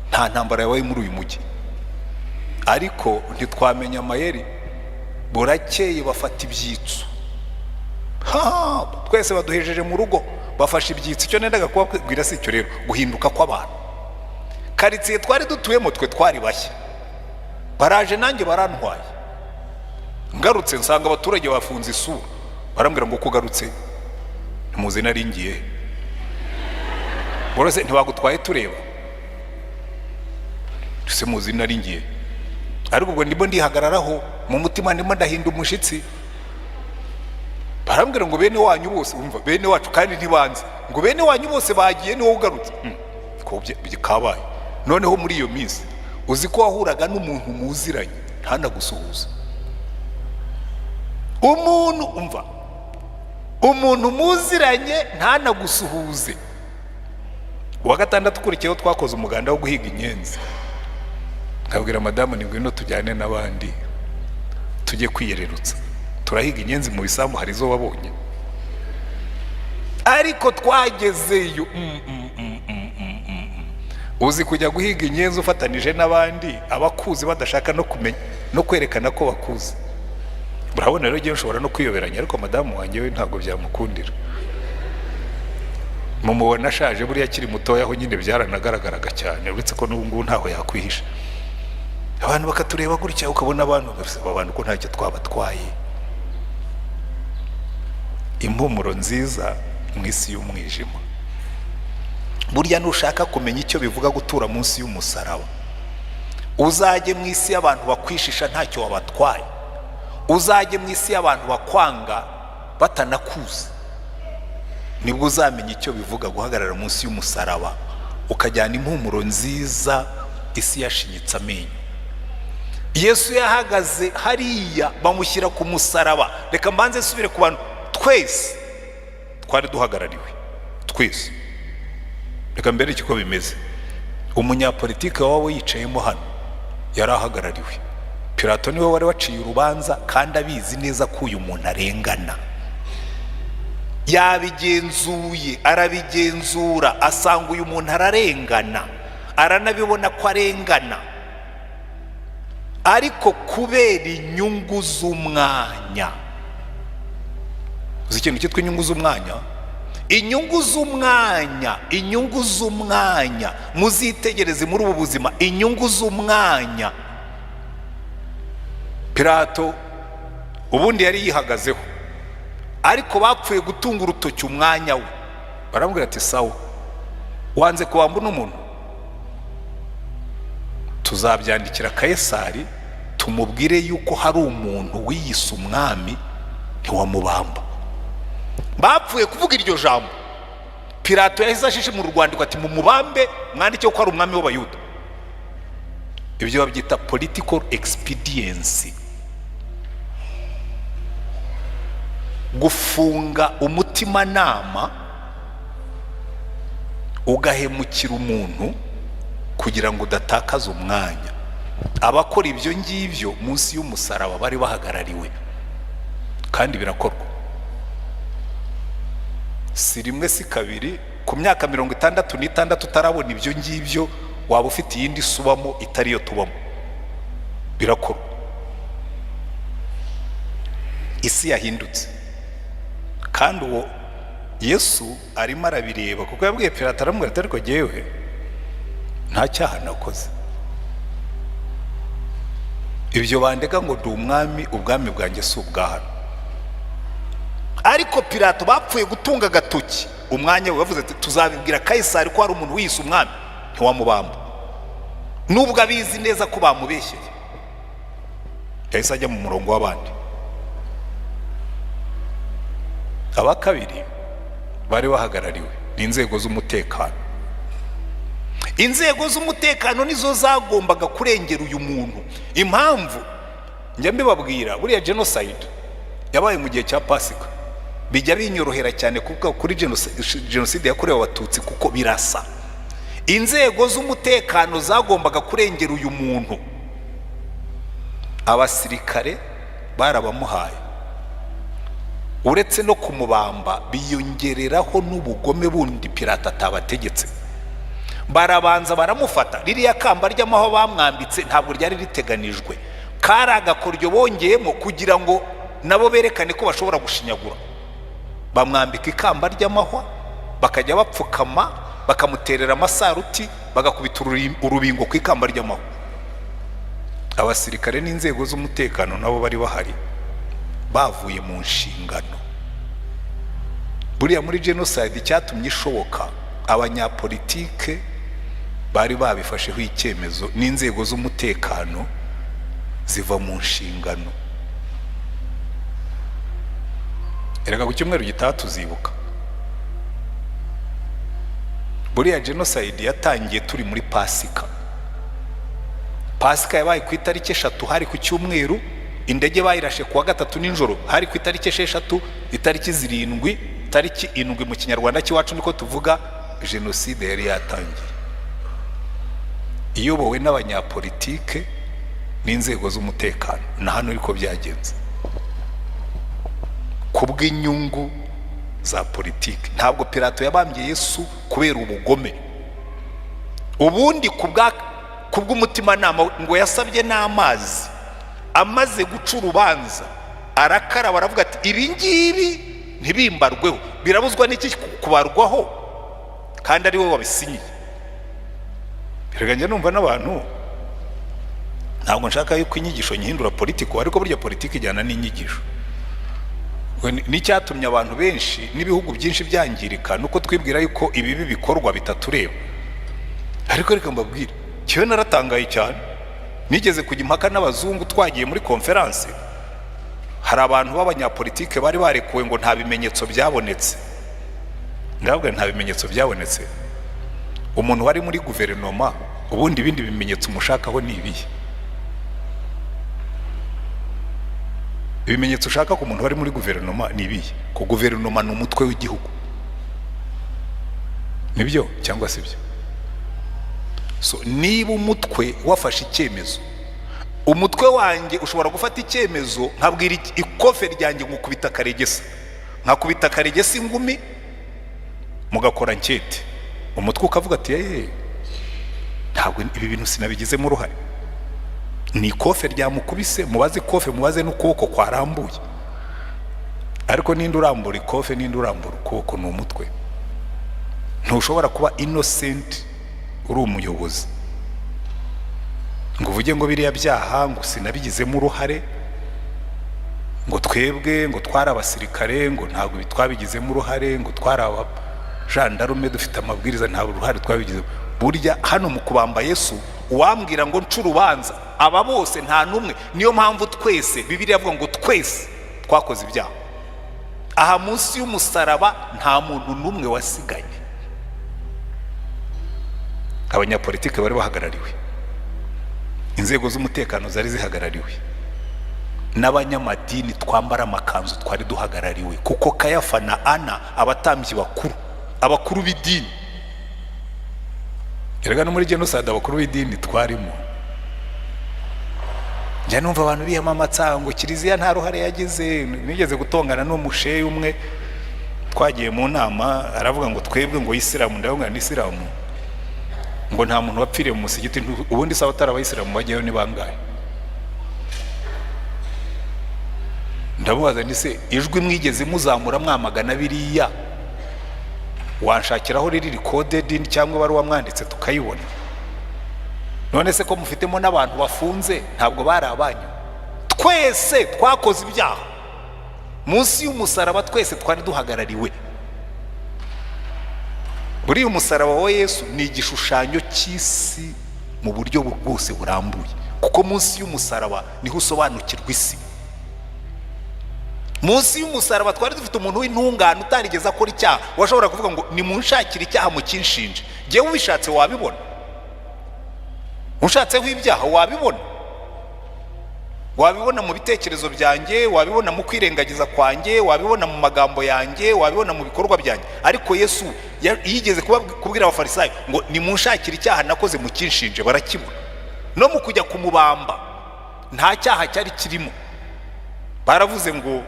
Nta ntambara yabaye muri uyu mujyi." Ariko ntitwamenya amayeri. Burakeye bafata ibyitso. Ha, twese baduhejeje mu rugo, bafashe ibyitso. Icyo nendaga kubabwira si icyo rero, guhinduka kw'abantu. Karitsiye twari dutuyemo, twe twari bashya, baraje nanjye barantwaye. Ngarutse nsanga abaturage bafunze isura, barambwira ngo: "Kugarutse ntimuzi nari ngiye borose, ntibagutwaye tureba ese muzi nari ngiye?" Ariko ubwo ndimo ndihagararaho, Mu mutima ndimo ndahinda umushyitsi. Barambwira ngo bene wanyu bose, umva, bene wacu kandi ntibanze, ngo bene wanyu bose bagiye, niwowe ugarutse. Ko kabaye. Noneho muri iyo minsi, uzi ko wahuraga n'umuntu muziranye ntanagusuhuza? Umuntu, umva, umuntu muziranye ntanagusuhuze. Uwa gatandatu ukurikiyeho twakoze umuganda wo guhiga inyenzi. Nkabwira madamu ni ngwino tujyane n'abandi tujye kwiyererutsa, turahiga inyenzi mu bisambu, hari izo wabonye. Ariko twagezeyo, Uzi kujya guhiga inyenzi ufatanije n'abandi, abakuzi badashaka no kumenya no kwerekana ko bakuzi? Urabona rero, ngewe nshobora no kwiyoberanya, ariko madamu wanjye we ntabwo byamukundira. Mumubona ashaje, buriya akiri mutoya aho nyine byaranagaragaraga cyane, uretse ko n'ubu ngubu ntaho yakwihisha. Abantu bakatureba gutya, ukabona abantu, aba bantu ko ntacyo twabatwaye. Impumuro nziza mu isi y'umwijima. Burya nushaka kumenya icyo bivuga gutura munsi y'umusaraba, uzajye mu isi y'abantu bakwishisha ntacyo wabatwaye, uzajye mu isi y'abantu bakwanga batanakuzi, nibwo uzamenya icyo bivuga guhagarara munsi y'umusaraba, ukajyana impumuro nziza isi yashinyitse amenyo. Yesu yahagaze hariya, bamushyira ku musaraba. Reka mbanze nsubire ku bantu twese twari duhagarariwe twese. Reka mbere uko bimeze. Umunyapolitike waba yicayemo hano yari ahagarariwe. Pilato niwe wari waciye urubanza kandi abizi neza ko uyu muntu arengana. Yabigenzuye, arabigenzura, asanga uyu muntu ararengana, aranabibona ko arengana. Ariko kubera inyungu z'umwanya, uzi ikintu cyitwa inyungu z'umwanya? Inyungu z'umwanya, inyungu z'umwanya, muzitegereze muri ubu buzima, inyungu z'umwanya. Pilato ubundi yari yihagazeho, ariko bapfuye gutunga urutoki umwanya we, baramubwira ati: "Sawa, wanze kubamba uno muntu, tuzabyandikira Kayesari tumubwire yuko hari umuntu wiyise umwami, ntiwamubamba." Bapfuye kuvuga iryo jambo, Pilato yahise ashishimura urwandiko ati: "Mumubambe, mwandike ko ari umwami w'Abayuda." Ibyo babyita political expediency, gufunga umutimanama ugahemukira umuntu kugira ngo udatakaza umwanya. Abakora ibyo ngibyo munsi y'umusaraba bari bahagarariwe, kandi birakorwa, si rimwe si kabiri. Ku myaka 66 utarabona ibyo ngibyo, waba ufite iyindi si ubamo itari yo tubamo. Birakorwa, isi yahindutse. Kandi uwo Yesu arimo arabireba, kuko yabwiye Pilato, aramubwira ati: "Ariko jyewe nta cyaha nakoze. Ibyo bandega ngo ndi umwami, ubwami bwanjye si ubwa hano." Ariko Pilato bapfuye gutunga agatoki umwanya we, bavuze ati: "Tuzabibwira Kayisari ko hari umuntu wiyise umwami, ntiwamubamba." Nubwo abizi neza ko bamubeshyeye, yahise ajya mu murongo w'abandi. Aba kabiri bari bahagarariwe ni inzego z'umutekano. Inzego z'umutekano nizo zagombaga kurengera uyu muntu. Impamvu njya mbibabwira, buriya jenoside yabaye mu gihe cya Pasika, bijya binyorohera cyane kuvuga kuri jenoside yakorewe Abatutsi, kuko birasa. Inzego z'umutekano zagombaga kurengera uyu muntu. Abasirikare barabamuhaye, uretse no kumubamba biyongereraho n'ubugome bundi Pilato atabategetse. Barabanza baramufata. Ririya kamba ry'amahwa bamwambitse ntabwo ryari riteganijwe, kari agakoryo bongeyemo kugira ngo nabo berekane ko bashobora gushinyagura. Bamwambika ikamba ry'amahwa, bakajya bapfukama bakamuterera amasaruti, bagakubita urubingo ku ikamba ry'amahwa. Abasirikare n'inzego z'umutekano nabo bari bahari bavuye mu nshingano. Buriya muri jenoside, icyatumye ishoboka, abanyapolitike bari babifasheho icyemezo n'inzego z'umutekano ziva mu nshingano. Erega ku cyumweru gitaha tuzibuka. Buriya jenoside yatangiye turi muri Pasika. Pasika yabaye ku itariki 3, hari ku cyumweru. Indege bayirashe ku wa gatatu nijoro, hari ku itariki 6. Itariki 7, tariki 7 mu Kinyarwanda cy'iwacu niko tuvuga, jenoside yari yatangiye, iyobowe n'abanyapolitike n'inzego z'umutekano. Na hano ariko byagenze ku bw'inyungu za politiki. Ntabwo Pilato yabambye Yesu kubera ubugome. Ubundi ku bw'umutimanama, ngo yasabye n'amazi, amaze guca urubanza arakaraba, aravuga ati: "Ibi ngibi ntibimbarweho." Birabuzwa n'iki kubarwaho kandi ari we wabisinyiye? Reka njya numva n'abantu, ntabwo nshaka yuko inyigisho nyihindura politiko, ariko burya politiki ijyana n'inyigisho. N'icyatumye abantu benshi n'ibihugu byinshi byangirika nuko twibwira yuko ibibi bikorwa bitatureba. Ariko reka mbabwire, kiwe naratangaye cyane. Nigeze kujya impaka n'abazungu, twagiye muri conférence. Hari abantu b'abanyapolitike bari barekuwe ngo nta bimenyetso byabonetse. Ndababwira: "Nta bimenyetso byabonetse? Umuntu wari muri guverinoma, ubundi ibindi bimenyetso umushakaho ni ibihe? Ibimenyetso ushaka ku muntu wari muri guverinoma ni ibihe?" Ko guverinoma ni umutwe w'igihugu, nibyo cyangwa si byo? So niba umutwe wafashe icyemezo, umutwe wanjye ushobora gufata icyemezo, nkabwira ikofe ryanjye ngo ukubita akaregesa, nkakubita akaregesa ingumi, mugakora enquête, umutwe ukavuga ati: "Eee, ntabwo ibi bintu sinabigizemo uruhare, ni ikofe ryamukubise, mubaze ikofe, mubaze n'ukuboko kwarambuye." Ariko ninde urambura ikofe? Ninde urambura ukuboko? Ni umutwe. Ntushobora kuba innocent uri umuyobozi ngo uvuge ngo biriya byaha ngo sinabigizemo uruhare, ngo twebwe ngo twari abasirikare, ngo ntabwo twabigizemo uruhare, ngo twari abajandarume, dufite amabwiriza, ntabwo uruhare twabigizemo. Burya hano mu kubamba Yesu, uwambwira ngo nce urubanza aba bose, nta n'umwe. Niyo mpamvu twese, Bibiliya avuga ngo twese twakoze ibyaha. Aha munsi y'umusaraba nta muntu n'umwe wasigaye. Abanyapolitike bari bahagarariwe, inzego z'umutekano zari zihagarariwe, n'abanyamadini twambara amakanzu twari duhagarariwe, kuko Kayafa na Ana, abatambyi bakuru, abakuru b'idini. Erega no muri jenoside abakuru b'idini twarimo. Njya numva abantu biyamamaza ngo kiliziya nta ruhare yagize. Nigeze gutongana n'umusheyi umwe, twagiye mu nama, aravuga ngo twebwe ngo isilamu, ndavuga ni isilamu, ngo nta muntu wapfiriye mu musigiti. Ubundi se abatari abayisilamu bajyayo ni bangahe? Ndamubaza nti: "Se ijwi mwigeze muzamura mwamagana biriya, wanshakiraho riri recorded cyangwa ibaruwa mwanditse tukayibona? None se ko mufitemo n'abantu bafunze, ntabwo bari abanyu?" Twese twakoze ibyaha. Munsi y'umusaraba twese twari duhagarariwe. Buriya umusaraba wa Yesu ni igishushanyo cy'isi mu buryo bwose burambuye, kuko munsi y'umusaraba niho usobanukirwa isi. Munsi y'umusaraba twari dufite umuntu w'intungane utarigeze akora icyaha, washobora kuvuga ngo: "Nimunshakire icyaha mukinshinje." Ngewe ubishatse wabibona, ushatseho ibyaha wabibona, wabibona mu bitekerezo byanjye, wabibona mu kwirengagiza kwanjye, wabibona mu magambo yanjye, wabibona mu bikorwa byanjye. Ariko Yesu yigeze kubwira Abafarisayo ngo: "Nimunshakire icyaha nakoze mukinshinje," barakibona. No mu kujya kumubamba nta cyaha cyari kirimo. Baravuze ngo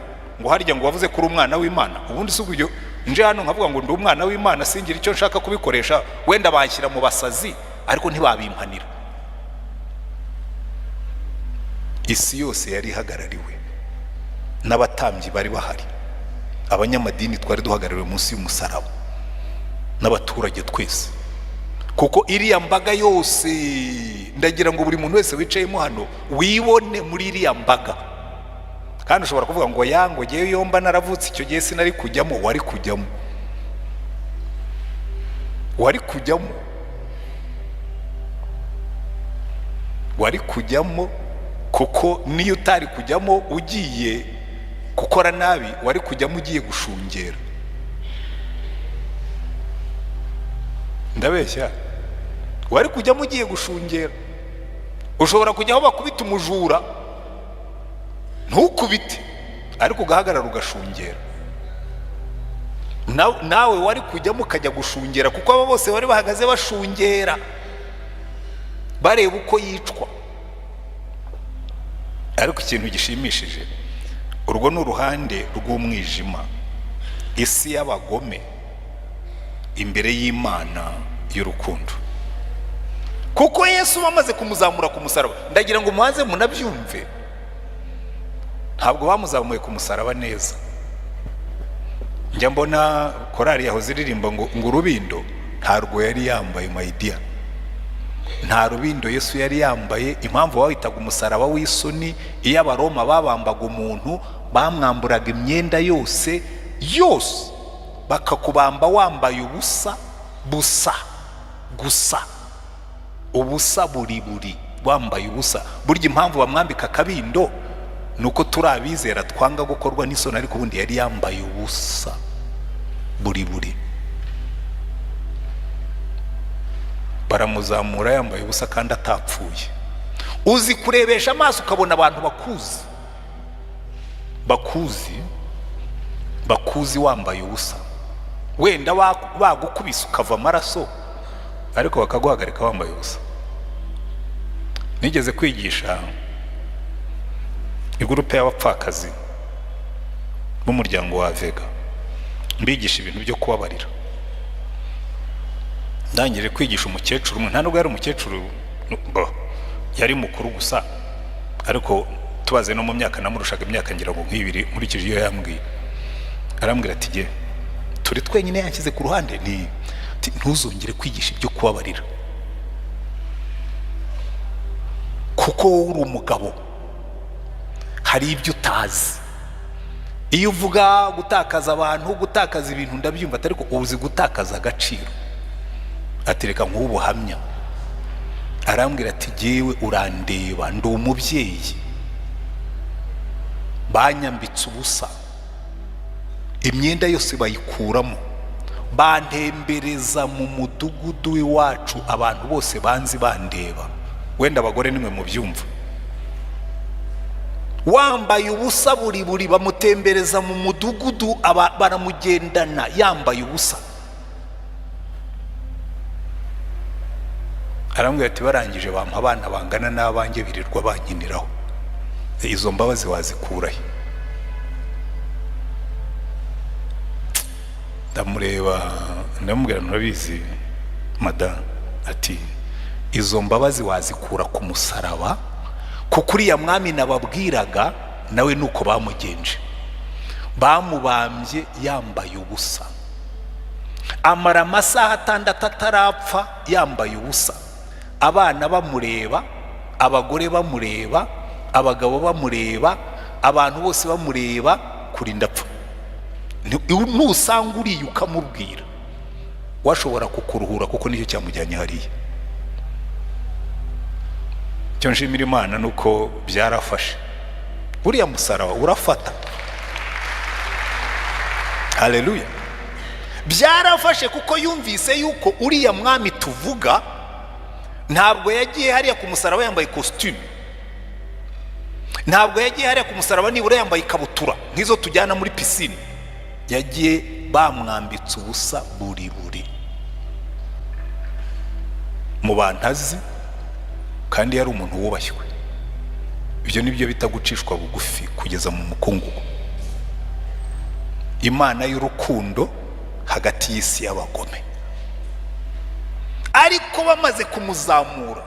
harya ngo wavuze ko uri umwana w'Imana? Ubundi si ubwo nje hano nkavuga ngo ndi umwana w'Imana, singira icyo nshaka kubikoresha, wenda banshyira mu basazi, ariko ntibabimpanira. Isi yose yari ihagarariwe n'abatambyi bari bahari, abanyamadini twari duhagarariwe munsi y'umusaraba, n'abaturage twese, kuko iriya mbaga yose, ndagira ngo buri muntu wese wicayemo hano wibone muri iriya mbaga. Kandi ushobora kuvuga ngo ya ngo ngewe yomba naravutse icyo gihe sinari kujyamo. Wari kujyamo, wari kujyamo, wari kujyamo, kuko niyo utari kujyamo ugiye Gukora nabi wari kujyamo ugiye gushungera. Ndabeshya? Wari kujyamo ugiye gushungera. Ushobora kujya aho bakubita umujura ntukubite, ariko ugahagarara ugashungera. Nawe wari kujyamo ukajya gushungera, kuko abo bose bari bahagaze bashungera bareba uko yicwa. Ariko ikintu gishimishije, urwo ni uruhande rw'umwijima, isi y'abagome imbere y'Imana y'urukundo. Kuko Yesu bamaze kumuzamura ku musaraba, ndagira ngo mubanze munabyumve, ntabwo bamuzamuye ku musaraba neza. Njya mbona korari yahoze iririmba ngo urubindo, ntarwo yari yambaye, my dear. Nta rubindo Yesu yari yambaye. Impamvu bawitaga umusaraba w'isoni, iyo Abaroma babambaga umuntu bamwamburaga imyenda yose yose, bakakubamba wambaye ubusa busa gusa, ubusa buri buri, wambaye ubusa. Burya impamvu bamwambika akabindo ni uko turi abizera twanga gukorwa n'isoni, ariko ubundi yari yambaye ubusa buri buri. Baramuzamura yambaye ubusa kandi atapfuye. Uzi kurebesha amaso ukabona abantu bakuzi bakuzi bakuzi wambaye ubusa, wenda bagukubise ukava amaraso, ariko bakaguhagarika wambaye ubusa. Nigeze kwigisha igurupe y'abapfakazi b'umuryango wa Vega, mbigisha ibintu byo kubabarira. Ndangije kwigisha umukecuru umwe, nta nubwo yari umukecuru, yari mukuru gusa, ariko tubaze no mu myaka namurushaga imyaka ngira ngo nk'ibiri, nkurikije iyo yambwiye. Arambwira ati jye turi twenyine, yanshyize ku ruhande, ni ntuzongere kwigisha ibyo kubabarira, kuko wowe uri umugabo, hari ibyo utazi. Iyo uvuga gutakaza abantu, gutakaza ibintu, ndabyumva, ariko uzi gutakaza agaciro. Atereka nk'ubuhamya, arambwira ati jyewe urandeba, ndi umubyeyi, banyambitse ubusa, imyenda yose bayikuramo, bantembereza mu mudugudu w'iwacu, abantu bose banzi bandeba. Wenda abagore nimwe mubyumva, wambaye ubusa buri buri, bamutembereza mu mudugudu, baramugendana yambaye ubusa. Arambwira ati barangije bampa abana bangana n'abanjye birirwa bankiniraho. Izo mbabazi wazikurahe? Ndamureba ndamubwira, nurabizi madamu, ati izo mbabazi wazikura ku musaraba, kuko uriya mwami nababwiraga nawe nuko bamugenje, bamubambye yambaye ubusa, amara amasaha 6 atarapfa yambaye ubusa, abana bamureba, abagore bamureba, abagabo bamureba, abantu bose bamureba, kurinda apfa. Nusanga uriya ukamubwira, washobora kukuruhura, kuko nicyo cyamujyanye hariya. Icyo nshimira Imana ni uko byarafashe, uriya musaraba urafata. Haleluya. Byarafashe kuko yumvise yuko uriya mwami tuvuga ntabwo yagiye hariya ku musaraba yambaye kositimu, ntabwo yagiye hariya ku musaraba nibura yambaye ikabutura nk'izo tujyana muri pisine, yagiye bamwambitse ubusa buri buri mu bantu azi, kandi yari umuntu wubashywe. Ibyo nibyo bita gucishwa bugufi kugeza mu mukungugu. Imana y'urukundo hagati y'isi y'abagome. Ariko bamaze kumuzamura,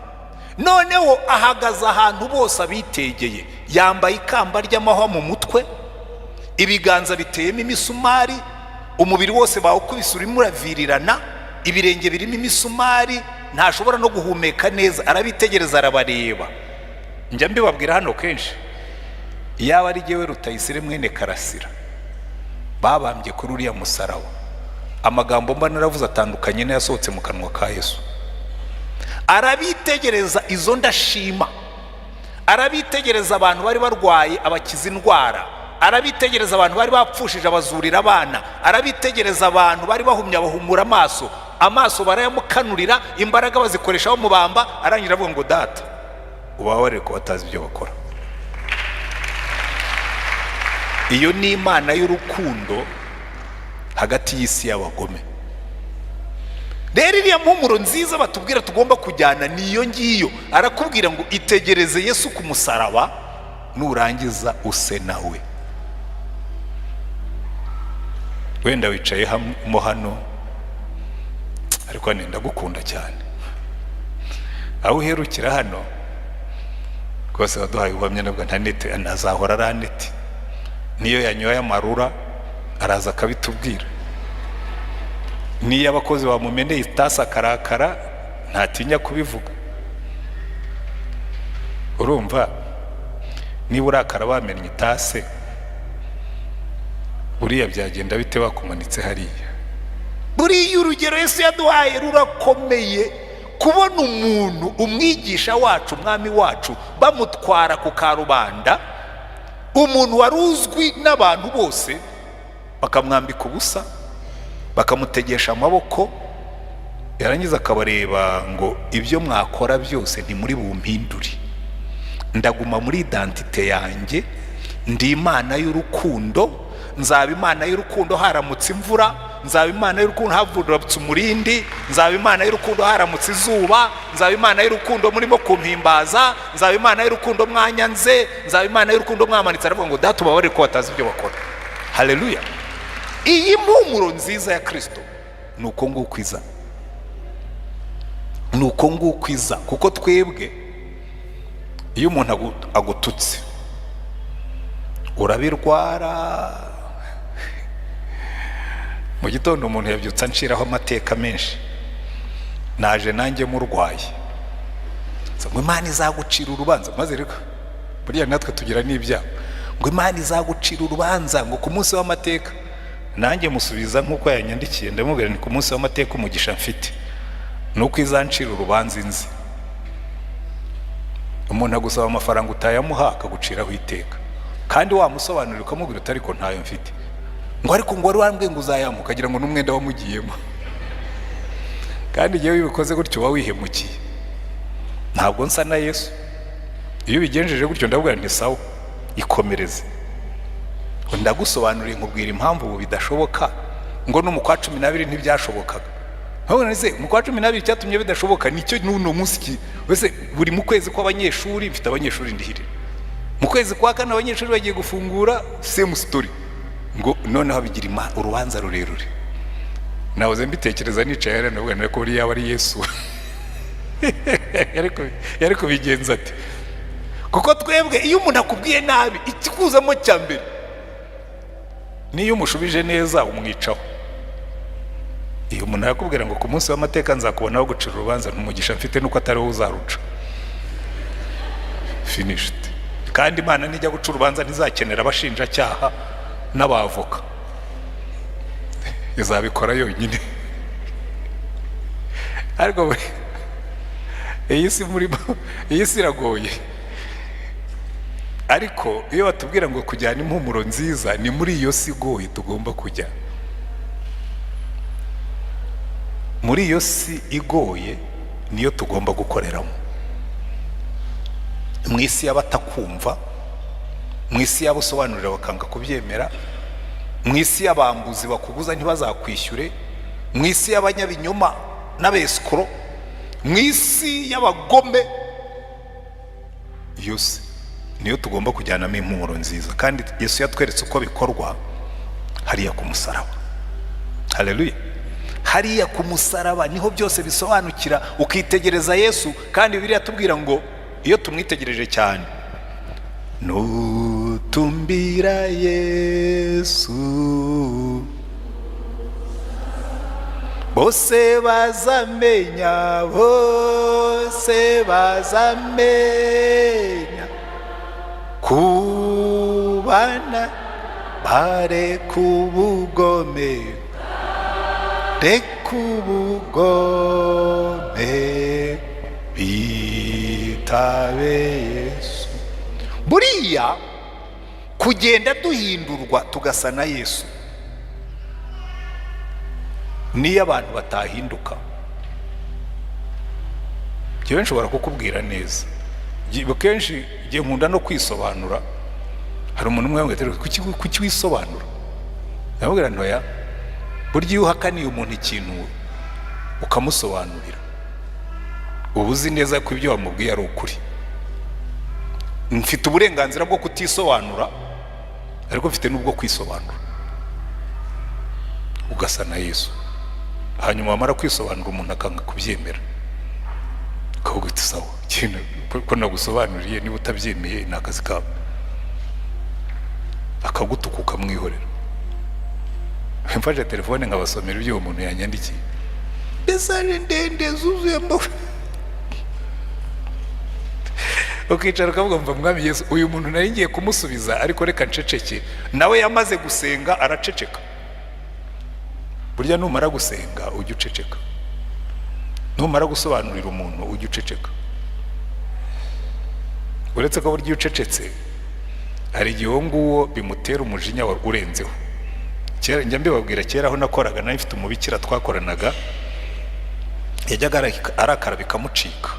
noneho ahagaze ahantu bose abitegeye, yambaye ikamba ry'amahwa mu mutwe, ibiganza biteyemo imisumari, umubiri wose bawukubise urimo uravirirana, ibirenge birimo imisumari, ntashobora no guhumeka neza. Arabitegereza, arabareba. Njya mbibabwira hano kenshi, iyaba ari jyewe Rutayisire mwene Karasira babambye kuri uriya musaraba, amagambo mba naravuze atandukanye n'ayasohotse mu kanwa ka Yesu. Arabitegereza izo ndashima, arabitegereza abantu bari barwaye abakiza indwara, Arabitegereza abantu bari bapfushije, abazurira abana. Arabitegereza abantu bari bahumye, abahumura amaso. Amaso barayamukanurira, imbaraga bazikoresha bamubamba. Arangira avuga ngo: "Data, ubabarire ko batazi ibyo bakora." Iyo ni Imana y'urukundo hagati y'isi y'abagome. Rero iriya mpumuro nziza batubwira tugomba kujyana ni iyo ngiyo. Arakubwira ngo itegereze Yesu ku musaraba, nurangiza use nawe. Wenda wicaye mo hano, ariko ndagukunda cyane. Aho uherukira hano rwose waduhaye ubuhamya, nabwo ntanete ntazahora ari aneti. Niyo yanyoye amarura araza akabitubwira, niyo abakozi bamumeneye itasi akarakara ntatinya kubivuga. Urumva niba urakara bamennye itase, buriya byagenda bite bakumanitse hariya? Buriya urugero Yesu yaduhaye rurakomeye. Kubona umuntu, umwigisha wacu, umwami wacu, bamutwara ku karubanda, umuntu wari uzwi n'abantu bose, bakamwambika ubusa, bakamutegesha amaboko, yarangiza akabareba ngo: "Ibyo mwakora byose ntimuri bumpindure, ndaguma muri identité yanjye. Ndi Imana y'urukundo, nzaba Imana y'urukundo haramutse imvura, nzaba Imana y'urukundo haramutse umurindi, nzaba Imana y'urukundo haramutse izuba, nzaba Imana y'urukundo murimo kumpimbaza, nzaba Imana y'urukundo mwanyanze, nzaba Imana y'urukundo mwamanitse." Aravuga ngo: "Data, ubabarire ko batazi ibyo bakora." Haleluya! Iyi mpumuro nziza ya Kirisito ni uko nguko iza, ni uko nguko iza. Kuko twebwe iyo umuntu agututse urabirwara. Mu gitondo umuntu yabyutse anshiraho amateka menshi, naje nanjye murwaye ngo Imana izagucira urubanza. Maze rero buriya natwe tugira n'ibyago, ngo Imana izagucira urubanza ngo ku munsi w'amateka. Nanjye musubiza nk'uko yanyandikiye, ndamubwira ni ku munsi w'amateka umugisha mfite ni uko izancira urubanza inzi. Umuntu agusaba amafaranga utayamuha akaguciraho iteka, kandi wamusobanurira ukamubwira uti: "Ariko ntayo mfite." Ngo: "Ariko ngo wari wambwiye ngo uzayamuha," ukagira ngo n'umwenda wamugiyemo. Kandi igihe ubikoze gutyo uba wihemukiye. Ntabwo nsa na Yesu. Iyo ubigenjeje gutyo ndavuga nti: "Sawa, ikomereze." Ndagusobanuriye, nkubwira impamvu ubu bidashoboka, ngo no mu kwa 12 ntibyashobokaga. Nkabona se mu kwa 12 icyatumye bidashoboka nicyo n'uno munsi? Wese buri mu kwezi kw'abanyeshuri, mfite abanyeshuri ndihirira. Mu kwezi kwa kane abanyeshuri bagiye gufungura, same story, ngo noneho bigira urubanza rurerure. Nahoze mbitekereza nicaye hariya, ndavuga ko buriya yaba ari Yesu yari kubigenza ati? Kuko twebwe iyo umuntu akubwiye nabi, ikikuzamo cya mbere, niyo umushubije neza umwicaho. Iyo umuntu arakubwira ngo ku munsi w'amateka nzakubonaho gucira urubanza, ntumugisha mfite nuko atari wowe uzaruca. Finished. Kandi Imana nijya guca urubanza ntizakenera abashinjacyaha n'abavoka, izabikora yonyine. Ariko iyi si murimo, iyi si iragoye. Ariko iyo batubwira ngo kujyana impumuro nziza, ni muri iyo si igoye tugomba kujya. Muri iyo si igoye niyo tugomba gukoreramo. Mu isi y'abatakumva, mu isi y'abasobanurira bakanga kubyemera, mu isi y'abambuzi bakuguza ntibazakwishyure, mu isi y'abanyabinyoma n'abesikoro, mu isi y'abagome, iyo si niyo tugomba kujyanamo impumuro nziza. Kandi Yesu yatweretse uko bikorwa hariya ku musaraba. Haleluya! Hariya ku musaraba niho byose bisobanukira, ukitegereza Yesu. Kandi biriya tubwira ngo iyo tumwitegereje cyane, nutumbira Yesu bose bazamenya, bose bazamenya kubana, bareka ubugome, reka ubugome, bitabe Yesu. Buriya Kugenda duhindurwa tugasa na Yesu. Niyo abantu batahinduka, njyewe nshobora kukubwira neza. Kenshi igihe nkunda no kwisobanura. Hari umuntu umwe wambwira ati: "Kuki wisobanura?" Ndamubwira: "Ntoya, burya iyo uhakaniye umuntu ikintu ukamusobanurira, uba uzi neza ko ibyo wamubwiye ari ukuri." Mfite uburenganzira bwo kutisobanura, ariko mfite n'ubwo kwisobanura. Ugasa na Yesu. Hanyuma wamara kwisobanura, umuntu akanga kubyemera, ukavuga uti: "Sawa, ikintu ko nagusobanuriye, niba utabyemeye ni akazi kawe." Akagutuka, ukamwihorera. Mfashe telefone nkabasomera ibyo uwo muntu yanyandikiye, message ndende zuzuyemo, ukicara ukavuga: "Mva Mwami Yesu, uyu muntu nari ngiye kumusubiza, ariko reka nceceke." Nawe yamaze gusenga araceceka. Burya numara gusenga ujye uceceka, numara gusobanurira umuntu ujye uceceka. Uretse ko burya iyo ucecetse hari igihe uwo nguwo bimutera umujinya urenzeho. Kera njya mbibabwira, kera aho nakoraga nari mfite umubikira twakoranaga, yajyaga arakara bikamucika.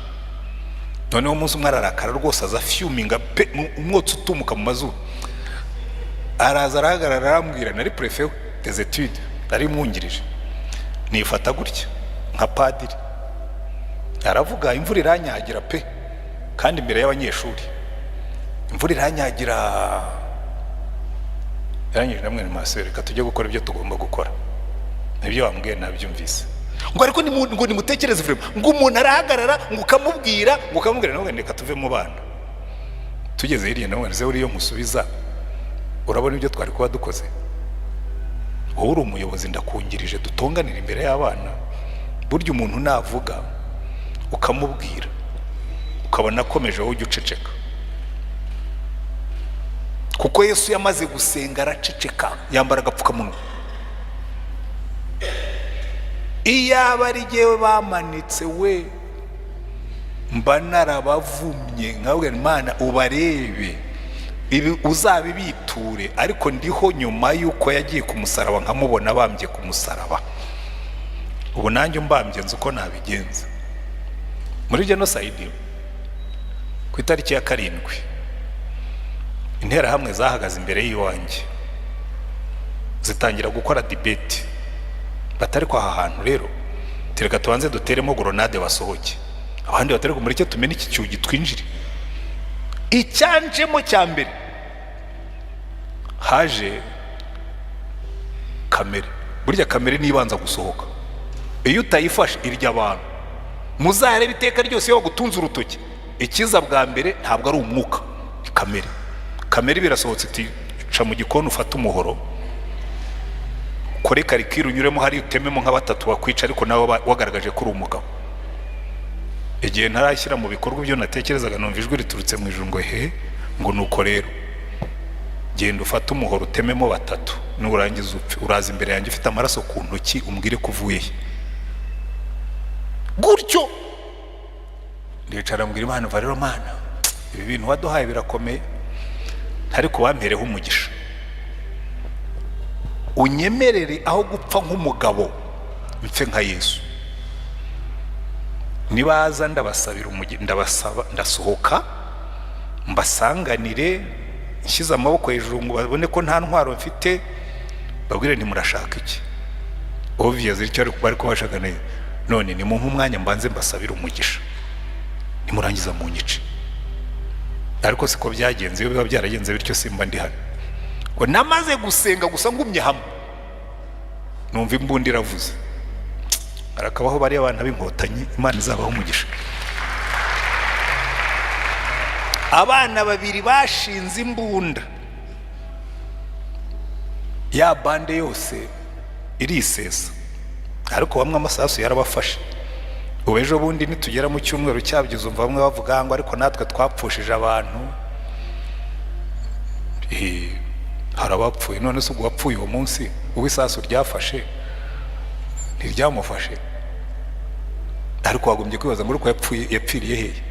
Noneho umunsi umwe ararakara rwose, aza fuminga pe, umwotsi utumuka mu mazuru. Araza arahagarara arambwira, nari préfet des études, nari mwungirije, nifata gutya nka padiri. Aravuga, imvura iranyagira pe, kandi imbere y'abanyeshuri imvura iranyagira. Yarangije, namwe ni reka tujye gukora ibyo tugomba gukora. Nibyo wambwiye nabyumvise. Ngo ariko ngo nimutekereze vraiment, ngo umuntu arahagarara, ngo ukamubwira, ngo ukamubwira. Nawe reka tuve mu bana. Tugeze hirya nawe nze uriyo musubiza: "Urabona ibyo twari kuba dukoze? Wowe uri umuyobozi, ndakungirije, dutonganira imbere y'abana?" Burya umuntu navuga ukamubwira, ukabona akomeje, wowe ujya uceceka, kuko Yesu yamaze gusenga araceceka, yambara agapfukamunwa. Iyaba ari jyewe bamanitse we, mba narabavumye, nkabwira Imana: "Ubarebe, ibi uzabibiture." Ariko ndiho nyuma y'uko yagiye ku musaraba, nkamubona bambye ku musaraba. Ubu nanjye umbambye nzi uko nabigenza. Muri jenoside, ku itariki ya 7, Interahamwe zahagaze imbere y'iwanjye zitangira gukora debate. Batari kwa aha hantu rero, tereka tubanze duteremo grenade basohoke. Abandi batari: "Mureke tumene iki cyugi twinjire." Icyanjemo cya mbere haje kamere. Burya kamere nibanza gusohoka, iyo utayifashe irya abantu. Muzarebe iteka ryose iyo bagutunze urutoki, ikiza bwa mbere ntabwo ari umwuka, ni kamere. Kamere birasohotse iti: "Ca mu gikoni, ufate umuhoro, ukore karikiri, unyuremo hariya, utememo nka batatu bakwica, ariko nawe wagaragaje ko uri umugabo." Igihe ntarashyira mu bikorwa ibyo natekerezaga, numva ijwi riturutse mu ijuru ngo: "He, ngo nuko rero genda ufate umuhoro utememo batatu, nurangiza upfe, uraza imbere yanjye ufite amaraso ku ntoki, umbwire ko uvuye he." Gutyo ndicara mbwira Imana: "Va rero Mana, ibi bintu waduhaye birakomeye, ariko wampereho umugisha, unyemerere aho gupfa nk'umugabo mpfe nka Yesu. Nibaza ndabasabira umugisha, ndabasaba, ndasohoka mbasanganire nshyize amaboko hejuru ngo babone ko nta ntwaro mfite, babwire nti: 'Murashaka iki?' Obvious icyo bari kubashaka neza. None nimumpe umwanya mbanze mbasabire umugisha, nimurangiza mu nyice." Ariko siko byagenze. Iyo biba byaragenze bityo simba ndi hano. Ngo namaze gusenga gusa, ngumye hamwe, numva imbunda iravuze. Harakabaho bariya abana b'Inkotanyi, Imana izabaho umugisha. Abana babiri bashinze imbunda, ya bande yose irisesa, ariko bamwe amasasu yarabafashe. Ubu ejo bundi nitugera mu cyumweru cyabyo, uzumva bamwe bavuga ngo: "Ariko natwe twapfushije abantu." Hari abapfuye. None se ubwo wapfuye uwo munsi, uwo isasu ryafashe ntiryamufashe? Ariko wagombye kwibaza ngo: "Ariko yapfuye, yapfiriye hehe?"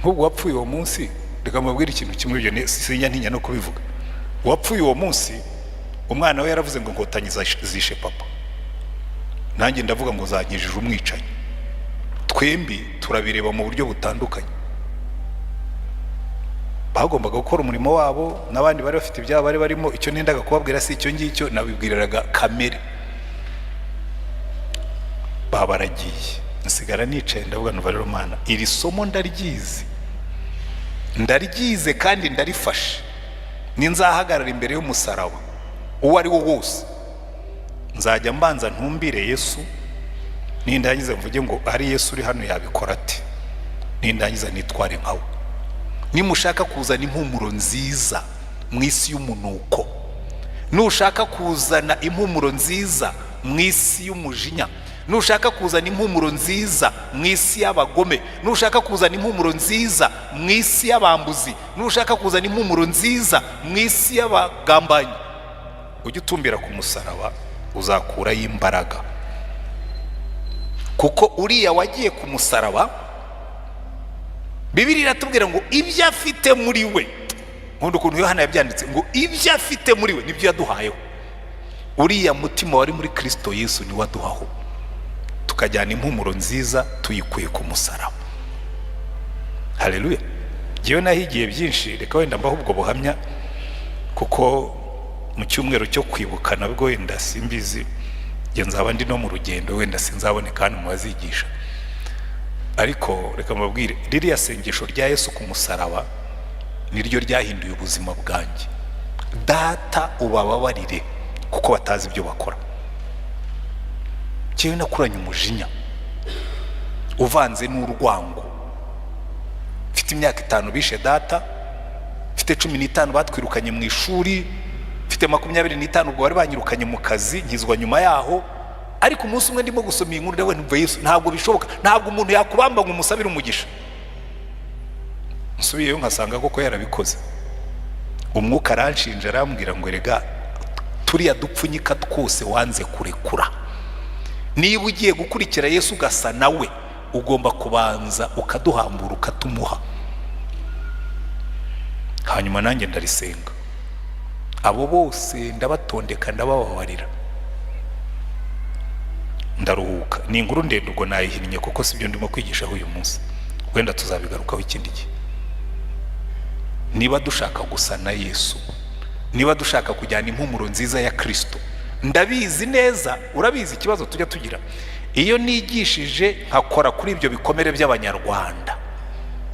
Nk'ubwo wapfuye uwo munsi. Reka mbabwire ikintu kimwe, ibyo sinjya ntinya no kubivuga. Uwapfuye uwo munsi, umwana we yaravuze ngo Inkotanyi zishe papa, nanjye ndavuga ngo zankijije umwicanyi. Twembi turabireba mu buryo butandukanye. Bagombaga gukora umurimo wabo, n'abandi bari bafite ibyabo bari barimo. Icyo nendaga kubabwira si icyo ngicyo, nabibwiriraga kamere. Babaragiye, nsigara nicaye, ndavuga: "Numva rero Mana, iri somo ndaryizi, ndaryize kandi ndarifashe. Ninzahagarara imbere y'umusaraba uwo ari wo wose, nzajya mbanza ntumbire Yesu. Nindangiza mvuge ngo ari Yesu uri hano yabikora ate? Nindangiza nitware nkawe." Nimushaka kuzana impumuro nziza mu isi y'umunuko, nushaka kuzana impumuro nziza mu isi y'umujinya, nushaka kuzana impumuro nziza mu isi y'abagome, nushaka kuzana impumuro nziza mu isi y'abambuzi, nushaka kuzana impumuro nziza mu isi y'abagambanyi, ujye utumbira ku musaraba, uzakurayo imbaraga. Kuko uriya wagiye ku musaraba, Bibiliya iratubwira ngo ibyo afite muri we, nkunda ukuntu Yohana yabyanditse, ngo ibyo afite muri we nibyo yaduhayeho. Uriya mutima wari muri Kirisito Yesu niwo aduhaho, tukajyana impumuro nziza tuyikuye ku musaraba. Hareruya! Ngewe nahigiye byinshi. Reka wenda mbaho ubwo buhamya, kuko mu cyumweru cyo kwibuka nabwo wenda simbizi, njye nzaba ndi no mu rugendo, wenda sinzaboneka hano mu bazigisha. Ariko reka mbabwire, ririya sengesho rya Yesu ku musaraba niryo ryahinduye ubuzima bwanjye: "Data, ubababarire kuko batazi ibyo bakora." Njyewe nakuranye umujinya uvanze n'urwango. Mfite imyaka 5 bishe data, mfite 15 batwirukanye mu ishuri, mfite 25 ubwo bari banyirukanye mu kazi, nkizwa nyuma yaho. Ariko umunsi umwe ndimo gusoma iyi nkuru, ndabona, numva Yesu, ntabwo bishoboka, ntabwo umuntu yakubamba ngo umusabire umugisha. Nsubiyeyo nkasanga koko yarabikoze. Umwuka aranshinja, arambwira ngo erega turiya dupfunyika twose wanze kurekura, niba ugiye gukurikira Yesu ugasa nawe, ugomba kubanza ukaduhambura, ukatumuha. Hanyuma nanjye ndarisenga, abo bose ndabatondeka, ndabababarira, ndaruhuka. Ni inkuru ndende, ubwo nayihinnye kuko si byo ndimo kwigishaho uyu munsi, wenda tuzabigarukaho ikindi gihe. Niba dushaka gusa na Yesu, niba dushaka kujyana impumuro nziza ya Kirisito, ndabizi neza, urabizi ikibazo tujya tugira iyo nigishije nkakora kuri ibyo bikomere by'Abanyarwanda,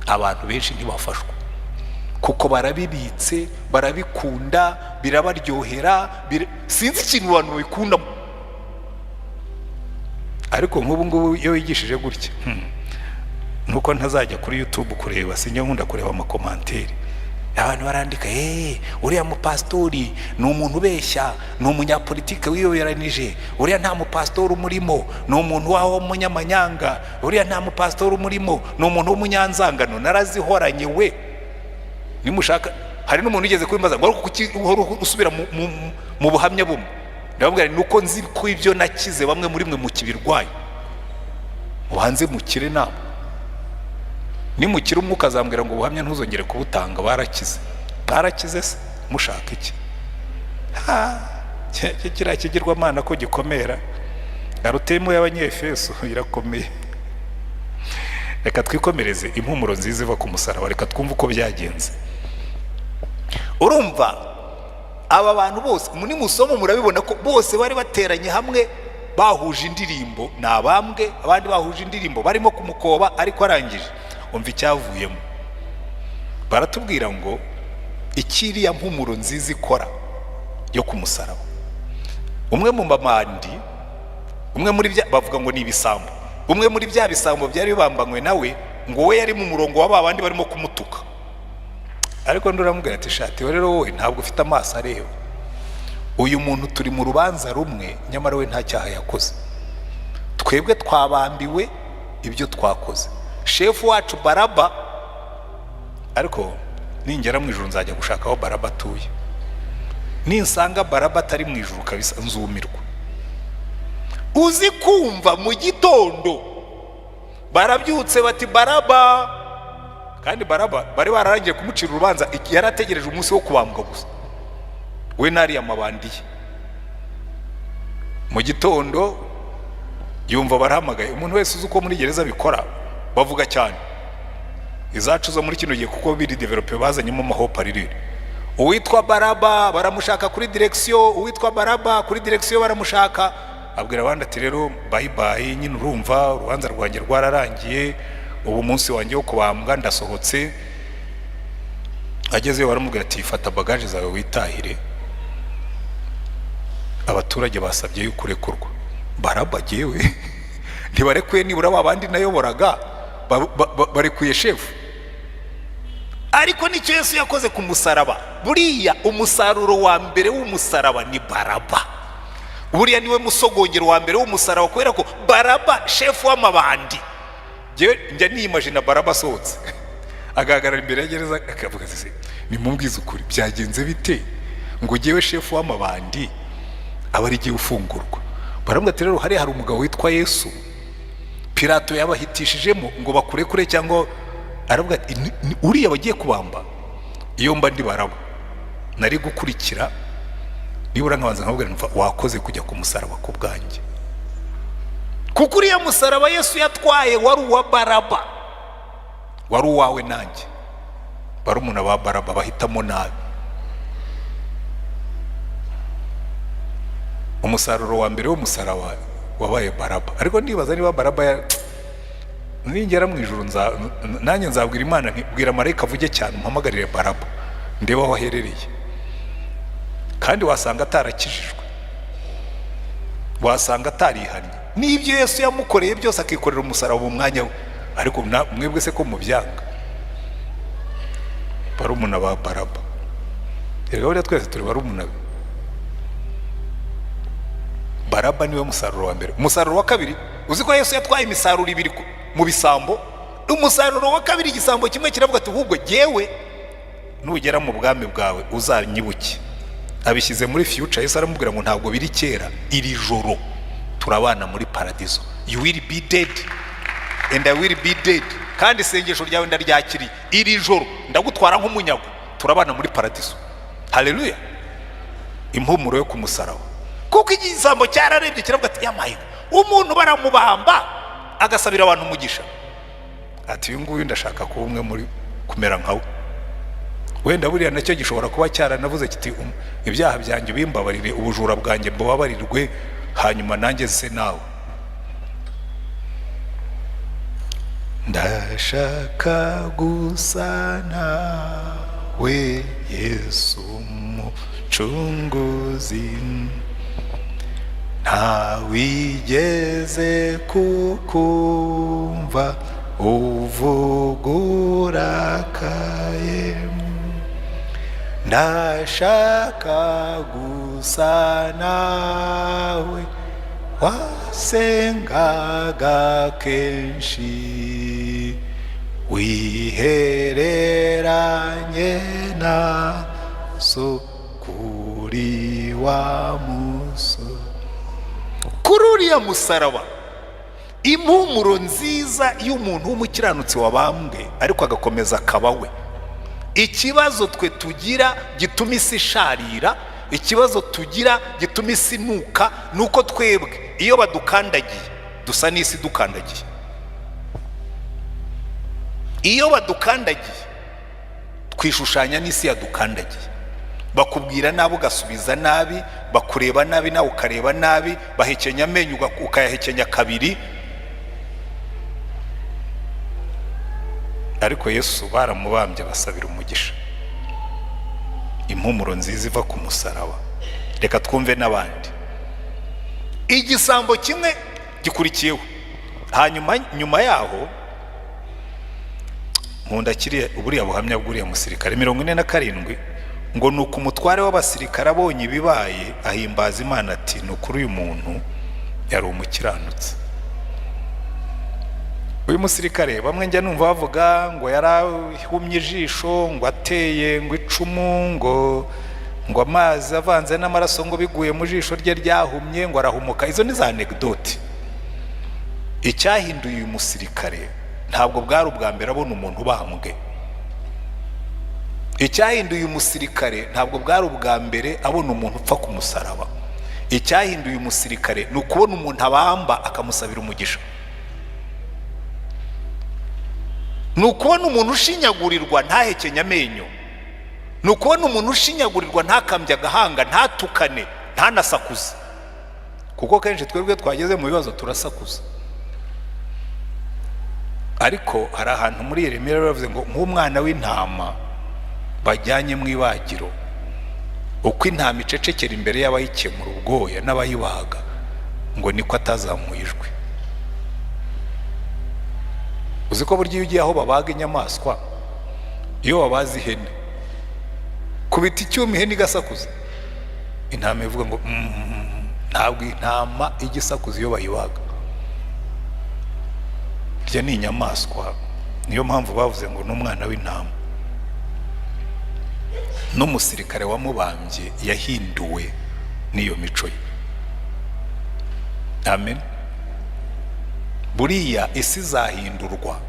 abantu benshi ntibafashwa kuko barabibitse, barabikunda, birabaryohera. Sinzi ikintu abantu babikundamo. Ariko nk'ubu ngubu iyo wigishije gutya, nuko ntazajya kuri YouTube kureba, sinjya nkunda kureba ama commentaires. Abantu barandika: "Eee, uriya mupasitori ni umuntu ubeshya, ni umunyapolitike wiyoberanije, uriya nta mupasitori umurimo, ni umuntu waho w'umunyamanyanga, uriya nta mupasitori umurimo, ni umuntu w'umunyanzangano." Narazihoranye we. Nimushaka, hari n'umuntu ugeze kubimbaza ngo ariko kuki uhora usubira mu buhamya bumwe? Ndababwira ni uko nzi ko ibyo nakize bamwe muri mwe mukibirwaye. Mubanze mukire nabo. Nimukire, umwuka azambwira ngo ubuhamya ntuzongere kubutanga, barakize. Barakize se mushaka iki? Ha, kiriya kigirwamana ko gikomera, Arutemu y'Abanyefeso irakomeye. Reka twikomereze impumuro nziza iva ku musaraba. Reka twumve uko byagenze. Urumva aba bantu bose muri musomo, murabibona ko bose bari bateranye hamwe, bahuje indirimbo, ni abambwe, abandi bahuje indirimbo, barimo kumukoba. Ariko arangije, umva icyavuyemo. Baratubwira ngo ikiriya mpumuro nziza ikora yo ku musaraba, umwe mu mamandi, umwe muri bya bavuga ngo ni ibisambo, umwe muri bya bisambo byari bibambanywe nawe, ngo we yari mu murongo wa ba bandi barimo kumutuka. Ariko uramubwira ati: "Shati we rero, wowe ntabwo ufite amaso areba. Uyu muntu turi mu rubanza rumwe, nyamara we nta cyaha yakoze. Twebwe twabambiwe ibyo twakoze, shefu wacu Baraba. Ariko ningera mu ijuru nzajya gushaka aho Baraba atuye. Ninsanga Baraba atari mu ijuru kabisa nzumirwa." Uzi kumva mu gitondo barabyutse bati: "Baraba!" Kandi Kandi Baraba bari bararangiye kumucira urubanza, yari ategereje umunsi wo kubambwa gusa, we n'ariya mabandi ye. Mu gitondo yumva barahamagaye. Umuntu wese uzi uko muri gereza bikora, bavuga cyane. Izacu zo muri kino gihe, kuko biri développé, bazanyemo ama haut-parleur. Uwitwa Baraba baramushaka kuri direction, uwitwa Baraba kuri direction baramushaka. Abwira abandi ati: "Rero bye bye nyine, urumva urubanza rwanjye rwararangiye, ubu munsi wanjye wo kubambwa, ndasohotse." Agezeyo baramubwira ati: "Fata bagages zawe witahire, abaturage basabye yuko urekurwa." Baraba: "Jyewe ntibarekuye nibura ba bandi nayoboraga, barekuye shefu?" Ariko nicyo Yesu yakoze ku musaraba. Buriya umusaruro wa mbere w'umusaraba ni Baraba. Buriya niwe musogongero wa mbere w'umusaraba, kubera ko Baraba, shefu w'amabandi, njyewe njya niyimagina Baraba asohotse agahagarara imbere ya gereza, akavuga ati: "Se, nimubwize ukuri, byagenze bite ngo jyewe shefu w'amabandi aba ari igihe ufungurwa?" Baramubwira ati: "Rero hariya hari umugabo witwa Yesu, Pilato yabahitishijemo ngo bakurekure." Cyangwa aravuga ati: "Uriya bagiye kubamba?" Iyo mba ndi Baraba nari gukurikira, nibura nkabanza nkabwira nti: "Wakoze kujya ku musaraba ku bwanjye." Kuko uriya musaraba Yesu yatwaye wari uwa Baraba, wari uwawe nanjye. Barumuna ba Baraba bahitamo nabi. Umusaruro wa mbere w'umusaraba wabaye Baraba. Ariko ndibaza niba Baraba ya ningera mu ijuru, nanjye nzabwira Imana nti: "Bwira marayika avuge cyane, umpamagarire Baraba, ndebe aho aherereye." Kandi wasanga atarakijijwe, wasanga atarihannye n'ibyo Yesu yamukoreye byose, akikorera umusaraba mu mwanya we. Ariko mwebwe se ko mubyanga? Barumuna ba Baraba. Erega buriya twese turi barumuna be. Baraba niwe musaruro wa mbere. Umusaruro wa kabiri, uzi ko Yesu yatwaye imisaruro ibiri mu bisambo? Umusaruro wa kabiri, igisambo kimwe kiravuga ati: "Ahubwo jyewe nugera mu bwami bwawe uzanyibuke." Abishyize muri future. Yesu aramubwira ngo: "Ntabwo biri kera, iri joro turabana muri paradizo. You will be dead and I will be dead, kandi isengesho ryawe ndaryakiriye. Iri joro ndagutwara nk'umunyago, turabana muri paradizo." Haleluya! Impumuro yo ku musaraba. Kuko igisambo cyararebye kiravuga ati: "Yamaye, umuntu baramubamba agasabira abantu umugisha." Ati: "Uyu nguyu ndashaka kuba umwe muri, kumera nkawe." Wenda buriya nacyo gishobora kuba cyaranavuze kiti: Ibyaha byanjye ubimbabarire, ubujura bwanjye mbubabarirwe, hanyuma nanjye se nawe." Ndashaka gusa nawe, Yesu Mucunguzi, ntawigeze kukumva uvuga urakaye. Ndashaka gusa nawe, wasengaga kenshi, wihereranye na so kuri wa muso, kuri uriya musaraba. Impumuro nziza y'umuntu w'umukiranutsi wabambwe ariko agakomeza akaba we. Ikibazo twe tugira gituma isi isharira, ikibazo tugira gituma isi inuka, ni uko twebwe iyo badukandagiye dusa n'isi dukandagiye. Iyo badukandagiye twishushanya n'isi yadukandagiye. Bakubwira nabi ugasubiza nabi, bakureba nabi nawe ukareba nabi, bahekenya amenyo ukayahekenya kabiri. Ariko Yesu baramubambye basabira umugisha. Impumuro nziza iva ku musaraba. Reka twumve n'abandi. Igisambo kimwe gikurikiyeho. Hanyuma nyuma yaho, nkunda kiriya buriya buhamya bw'uriya musirikare. 47 ngo: "Ni uko umutware w'abasirikare abonye ibibaye ahimbaza Imana ati: 'Ni ukuri uyu muntu yari umukiranutsi.'" Uyu musirikare, bamwe njya numva bavuga ngo yarahumye ijisho, ngo ateye ngo icumu, ngo amazi avanze n'amaraso ngo biguye mu jisho rye ryahumye, ngo arahumuka. Izo ni za anecdote. Icyahinduye uyu musirikare, ntabwo bwari ubwa mbere abona umuntu ubambwe. Icyahinduye umusirikare ntabwo bwari ubwa mbere abona umuntu upfa ku musaraba. Icyahinduye umusirikare ni ukubona umuntu abamba akamusabira umugisha, ni ukubona umuntu ushinyagurirwa ntahekenye amenyo, ni ukubona umuntu ushinyagurirwa ntakambye agahanga, ntatukane, ntanasakuze, kuko kenshi twebwe twageze mu bibazo turasakuza. Ariko hari ahantu muri Yeremiya bavuze ngo nk'umwana w'intama bajyanye mu ibagiro, uko intama icecekera imbere y'abayikemura ubwoya n'abayibaga, ngo niko atazamuye ijwi. Uzi ko burya iyo ugiye aho babaga inyamaswa, iyo babaze ihene, kubita icyuma ihene igasakuza, intama ivuga ngo ntabwo intama ijya isakuza iyo bayibaga. Irya ni inyamaswa, niyo mpamvu bavuze ngo ni umwana w'intama. N'umusirikare wamubambye yahinduwe n'iyo mico ye. Amen. Buriya isi izahindurwa,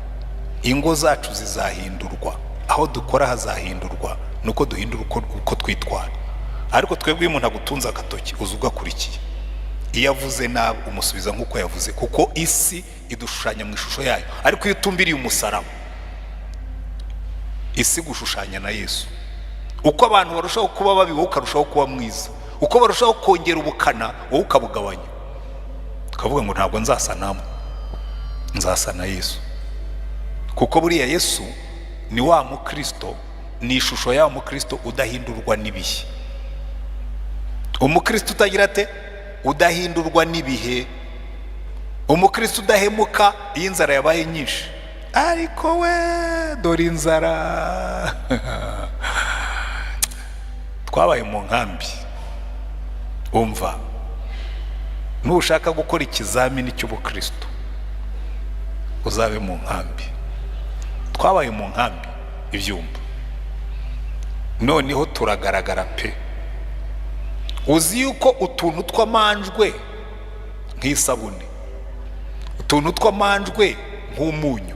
ingo zacu zizahindurwa, aho dukora hazahindurwa, nuko duhindura uko twitwara. Ariko twebwe iyo umuntu agutunze agatoki uza ugakurikiye, iyo avuze nabi umusubiza nk'uko yavuze, kuko isi idushushanya mu ishusho yayo. Ariko iyo utumbiriye umusaraba, isi gushushanya na Yesu. Uko abantu barushaho kuba babi, wowe ukarushaho kuba mwiza. Uko barushaho kongera ubukana, wowe ukabugabanya, ukavuga ngo ntabwo nzasa namwe, nzasa na Yesu. Kuko buriya Yesu ni wa mukristo, ni ishusho ya mukristo udahindurwa n'ibihe. Umukristo utagira ate? Udahindurwa n'ibihe. Umukristo udahemuka iyo inzara yabaye nyinshi. Ariko we dore inzara, twabaye mu nkambi. Umva, nushaka gukora ikizamini cy'ubukristo uzabe mu nkambi. Twabaye mu nkambi ibyumba, noneho turagaragara pe. Uzi yuko utuntu tw'amanjwe nk'isabune, utuntu tw'amanjwe nk'umunyu,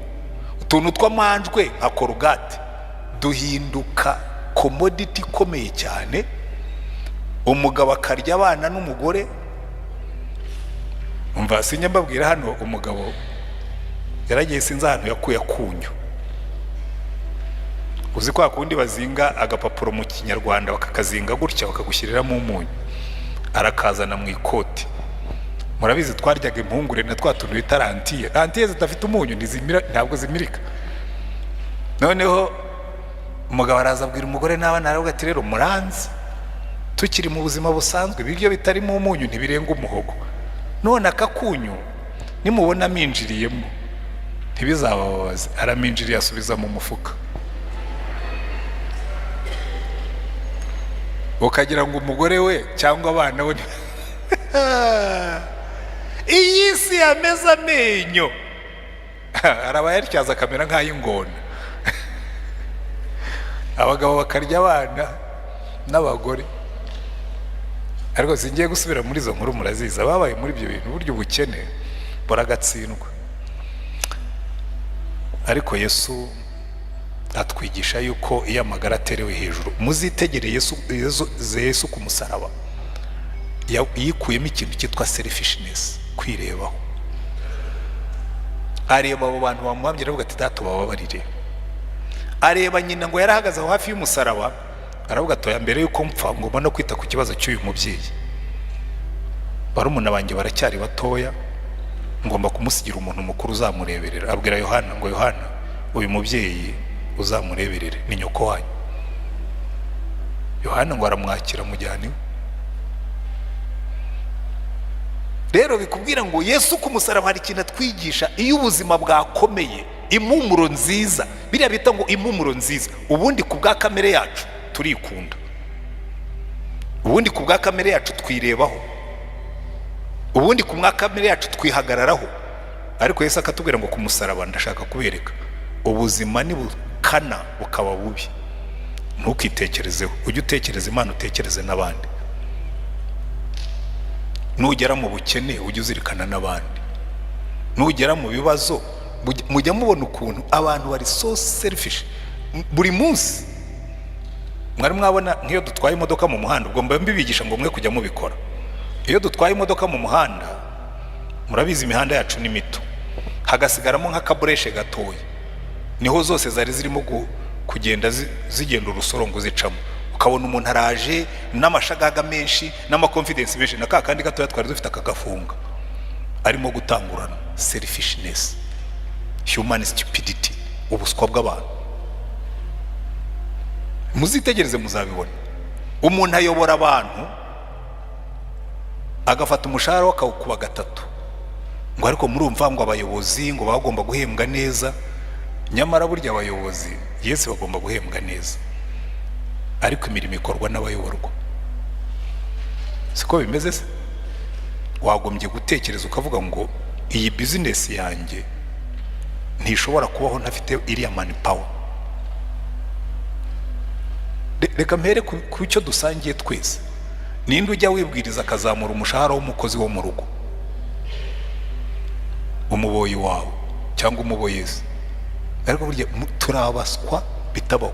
utuntu tw'amanjwe nka Colgate duhinduka commodity ikomeye cyane. Umugabo akarya abana n'umugore. Umva, sinjya mbabwira hano, umugabo yaragiye, sinzi ahantu yakuye akunyu. Uzi kwa kundi bazinga agapapuro mu Kinyarwanda, bakakazinga gutya bakagushyiriramo umunyu, arakazana mu ikoti. Murabizi twaryaga impungure na twa tuntu bita lentilles. Lentilles zidafite umunyu ntizimira, ntabwo zimirika. Noneho umugabo araza abwira umugore n'abana, aravuga ati: "Rero muranzi, tukiri mu buzima busanzwe ibiryo bitarimo umunyu ntibirenga umuhogo. None aka kunyu nimubona aminjiriyemo ntibizabababaze." Araminjiriye asubiza mu mufuka, ukagira ngo umugore we cyangwa abana we. Iyi si yameze amenyo, arabayatyaza akamera nk'ay'ingona. Abagabo bakarya abana n'abagore. Ariko singiye gusubira muri izo nkuru, murazizi ababaye muri ibyo bintu. Burya ubukene buragatsindwa. Ariko Yesu atwigisha yuko iyo amagara aterewe hejuru, muzitegere Yesu, Yesu ku musaraba yikuyemo ikintu cyitwa selfishness, kwirebaho. Areba abo bantu bamuhambye, aravuga ati: "Data, ubababarire." Areba nyina, ngo yarahagaze aho hafi y'umusaraba, aravuga ati: "Mbere yuko mpfa ngomba no kwita ku kibazo cy'uyu mubyeyi. Barumuna banjye baracyari batoya, ngomba kumusigira umuntu mukuru uzamureberera." Abwira Yohana ngo: "Yohana, uyu mubyeyi uzamureberere, ni nyoko wanyu." Yohana ngo aramwakira, amujyana iwe. Rero bikubwira ngo Yesu ku musaraba hari ikintu atwigisha. Iyo ubuzima bwakomeye, impumuro nziza, biriya bita ngo impumuro nziza, ubundi ku bwa kamere yacu turikunda, ubundi ku bwa kamere yacu twirebaho, ubundi ku bwa kamere yacu twihagararaho. Ariko Yesu akatubwira ngo: "Ku musaraba ndashaka kubereka ubuzima nibukana bukaba bubi, ntukitekerezeho, ujye utekereza Imana, utekereze n'abandi. Nugera mu bukene ujye uzirikana n'abandi. Nugera mu bibazo." Mujya mubona ukuntu abantu bari so selfish buri munsi. Mwari mwabona nk'iyo dutwaye imodoka mu muhanda? Ubwo mba mbibigisha ngo mwe kujya mubikora. Iyo dutwaye imodoka mu muhanda, murabizi imihanda yacu ni mito, hagasigaramo nk'akabrèche gatoya, niho zose zari zirimo kugenda zigenda urusorongo zicamo. Ukabona umuntu araje n'amashagaga menshi n'amaconfidence menshi, na ka kandi gatoya twari dufite akagafunga, arimo gutangurana. Selfishness, human stupidity, ubuswa bw'abantu. Muzitegereze muzabibona. Umuntu ayobora abantu, agafata umushahara we akawukuba gatatu, ngo ariko murumva ngo abayobozi ngo bagomba guhembwa neza. Nyamara burya abayobozi, yes, bagomba guhembwa neza, ariko imirimo ikorwa n'abayoborwa. Siko bimeze se? Wagombye gutekereza ukavuga ngo iyi business yanjye ntishobora kubaho ntafite iriya manpower. Reka mpere ku cyo dusangiye twese. Ninde ujya wibwiriza akazamura umushahara w'umukozi wo mu rugo, umuboyi wawe cyangwa umuboyezi? Ariko burya turabaswa bitabaho.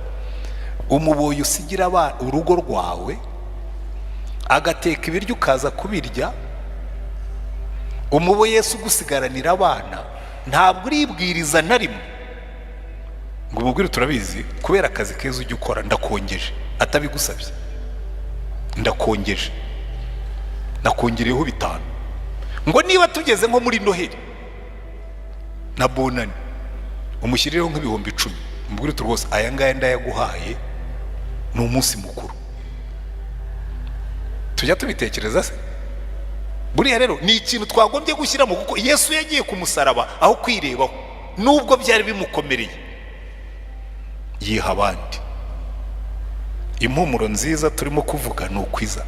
Umuboyi usigira urugo rwawe, agateka ibiryo ukaza kubirya, umuboyesi ugusigaranira abana, ntabwo uribwiriza na rimwe ngo umubwire: "Turabizi, kubera akazi keza ujya ukora ndakongeje," atabigusabye, "Ndakongeje, nakongereyeho 5." Ngo niba tugeze nko muri Noheli na Bonani, umushyirireho nk'10,000, umubwire uti: "Rwose aya ngaya ndayaguhaye, ni umunsi mukuru." Tujya tubitekereza se? Buriya rero ni ikintu twagombye gushyiramo, kuko Yesu yagiye ku musaraba, aho kwirebaho, nubwo byari bimukomereye, yiha abandi. Impumuro nziza turimo kuvuga ni ukwiza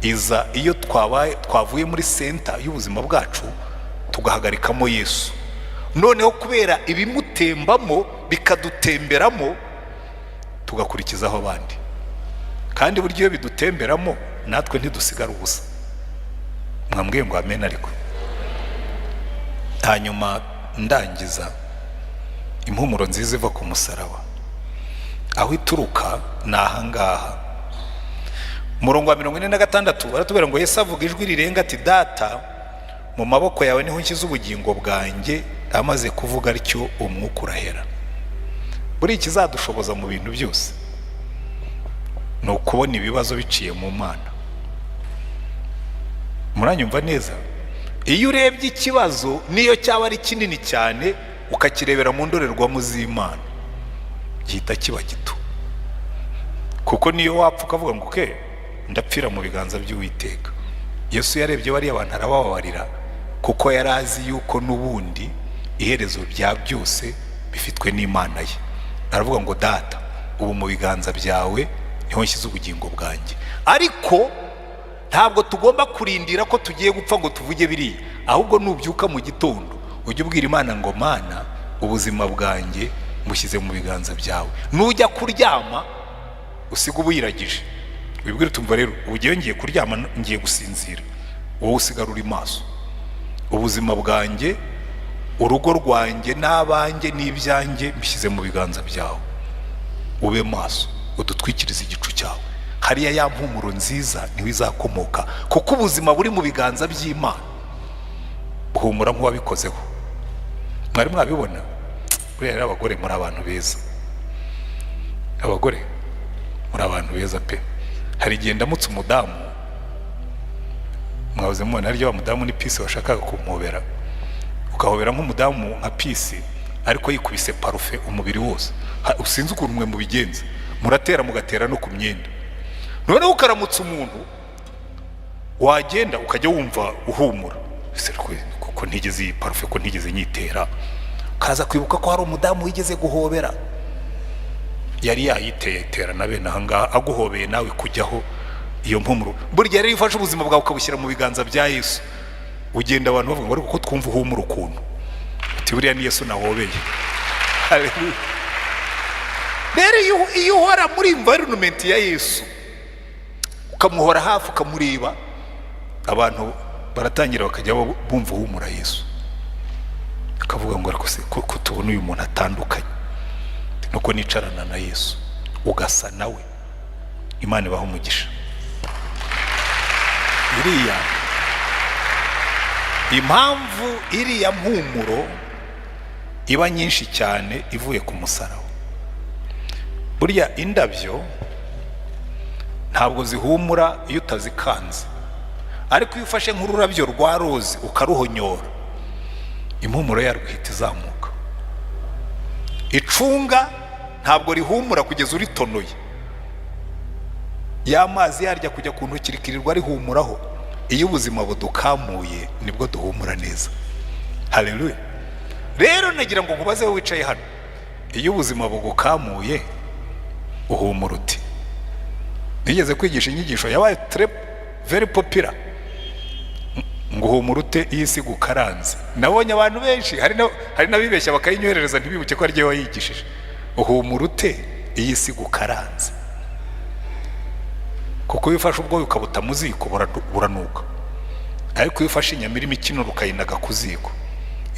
iza iyo twabaye twavuye muri center y'ubuzima bwacu, tugahagarikamo Yesu. Noneho kubera ibimutembamo bikadutemberamo, tugakurikizaho abandi. Kandi burya iyo bidutemberamo natwe ntidusigara ubusa. Mwambwiye ngo amen. Ariko hanyuma ndangiza, impumuro nziza iva ku musaraba, aho ituruka ni ahangaha. Umurongo wa 46 baratubwira ngo Yesu avuga ijwi rirenga ati: "Data, mu maboko yawe niho nshyize ubugingo bwanjye." Amaze kuvuga atyo, umwuka urahera. Buriya ikizadushoboza mu bintu byose ni ukubona ibibazo biciye mu Mana. Muranyumva neza? Iyo urebye ikibazo, niyo cyaba ari kinini cyane, ukakirebera mu ndorerwamo z'Imana, gihita kiba gito. Kuko niyo wapfa ukavuga ngo ke ndapfira mu biganza by'Uwiteka. Yesu yarebye bariya bantu arabababarira, kuko yari azi yuko n'ubundi iherezo rya byose bifitwe n'Imana ye. Aravuga ngo: "Data, ubu mu biganza byawe niho nshyize ubugingo bwanjye." Ariko ntabwo tugomba kurindira ko tugiye gupfa ngo tuvuge biriya. Ahubwo nubyuka mu gitondo, ujye ubwira Imana ngo: "Mana, ubuzima bwanjye mushyize mu biganza byawe." Nujya kuryama, usiga ubuyiragije, wibwire utumva: "Rero ubu ngiye kuryama, ngiye gusinzira, wowe usigara uri maso. Ubuzima bwanjye, urugo rwanjye n'abanjye n'ibyanjye mbishyize mu biganza byawe. Ube maso, udutwikirize igicu cyawe." Hariya ya mpumuro nziza niho izakomoka, kuko ubuzima buri mu biganza by'Imana buhumura nk'uwabikozeho. Mwari mwabibona? Buriya rero abagore muri abantu beza, abagore muri abantu beza pe. Hari igihe ndamutse umudamu, mwahoze mubona harya wa mudamu ni Peace washakaga kumuhobera, ukahobera nk'umudamu nka Peace, ariko yikubise parufe umubiri wose. Sinzi ukuntu mwe mubigenza, muratera mugatera no ku myenda. Noneho ukaramutsa umuntu, wagenda ukajya wumva uhumura. Ese kuko ntigeze iyi parufe, ko ntigeze nyitera? Ukaza kwibuka ko hari umudamu wigeze guhobera, yari yayiteye, itera na bene ahangaha, aguhobeye nawe kujyaho iyo mpumuro. Burya rero iyo ufashe ubuzima bwawe ukabushyira mu biganza bya Yesu, ugenda abantu bavuga ngo: "Ariko ko twumva uhumura ukuntu?" Uti: "Buriya ni Yesu nahobeye." Haleluya. Rero iyo uhora muri environment ya Yesu, ukamuhora hafi, ukamureba, abantu baratangira bakajya bumva uhumura Yesu, bakavuga ngo: "Ariko se ko tubona uyu muntu atandukanye?" Nuko nicarana na Yesu ugasa nawe. Imana ibaha umugisha. Iriya impamvu, iriya mpumuro iba nyinshi cyane ivuye ku musaraba. Burya indabyo ntabwo zihumura iyo utazikanze, ariko iyo ufashe nk'ururabyo rwa roze ukaruhonyora, impumuro yarwo ihita izamuka. Icunga ntabwo rihumura kugeza uritonoye, ya mazi yarya kujya ku ntoki rikirirwa rihumuraho. Iyo ubuzima budukamuye nibwo duhumura neza. Haleluya! Rero nagira ngo nkubaze wowe wicaye hano: iyo ubuzima bugukamuye uhumura uti? Nigeze kwigisha inyigisho yabaye très very popular ngo "Uhumura ute iyo isi igukaranze?" Nabonye abantu benshi, hari n'abibeshya bakayinyoherereza ntibibuke ko ari jyewe wayigishije. Uhumura ute iyo isi igukaranze? Kuko iyo ufashe ubwoya ukabuta mu ziko buranuka, ariko iyo ufashe inyama irimo ikinure ukayinaga ku ziko,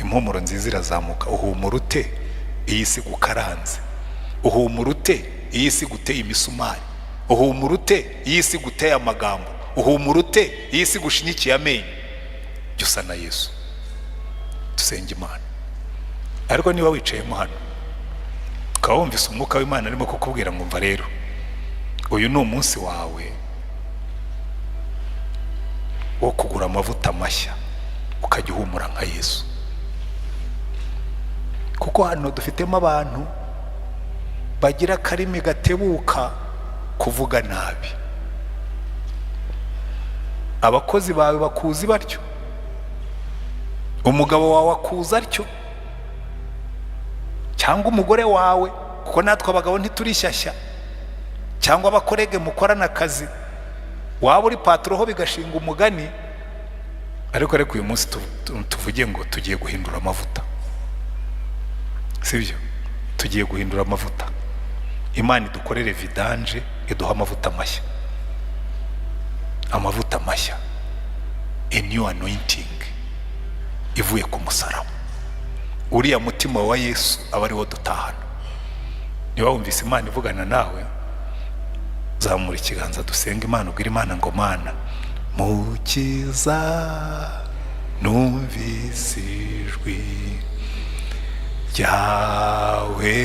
impumuro nziza irazamuka. Uhumura ute iyo isi igukaranze? Uhumura ute iyo isi iguteye imisumari? Uhumura ute iyo isi iguteye amagambo? Uhumura ute iyo isi igushinyikiye amenyo? Jya usa na Yesu. Dusenga Imana. Ariko niba wicayemo hano ukaba wumvise umwuka w'Imana arimo kukubwira ngo mva rero, uyu ni umunsi wawe wo kugura amavuta mashya, ukajya uhumura nka Yesu, kuko hano dufitemo abantu bagira akarimi gatebuka kuvuga nabi. Abakozi bawe bakuzi batyo, umugabo wawe akuzi atyo, cyangwa umugore wawe, kuko natwe abagabo ntiturishyashya, cyangwa aba collègues mukorana akazi, waba uri patron ho bigashinga umugani. Ariko uyu munsi tuvuge ngo tugiye guhindura amavuta, sibyo? Tugiye guhindura amavuta. Imana idukorere vidange, iduha amavuta mashya, amavuta mashya, a new anointing ivuye ku musaraba. Uriya mutima wa Yesu aba ariwo dutahana. Niba wumvise Imana ivugana nawe, zamura ikiganza dusenga Imana, ubwira Imana ngo: "Mana Mukiza, numvise ijwi ryawe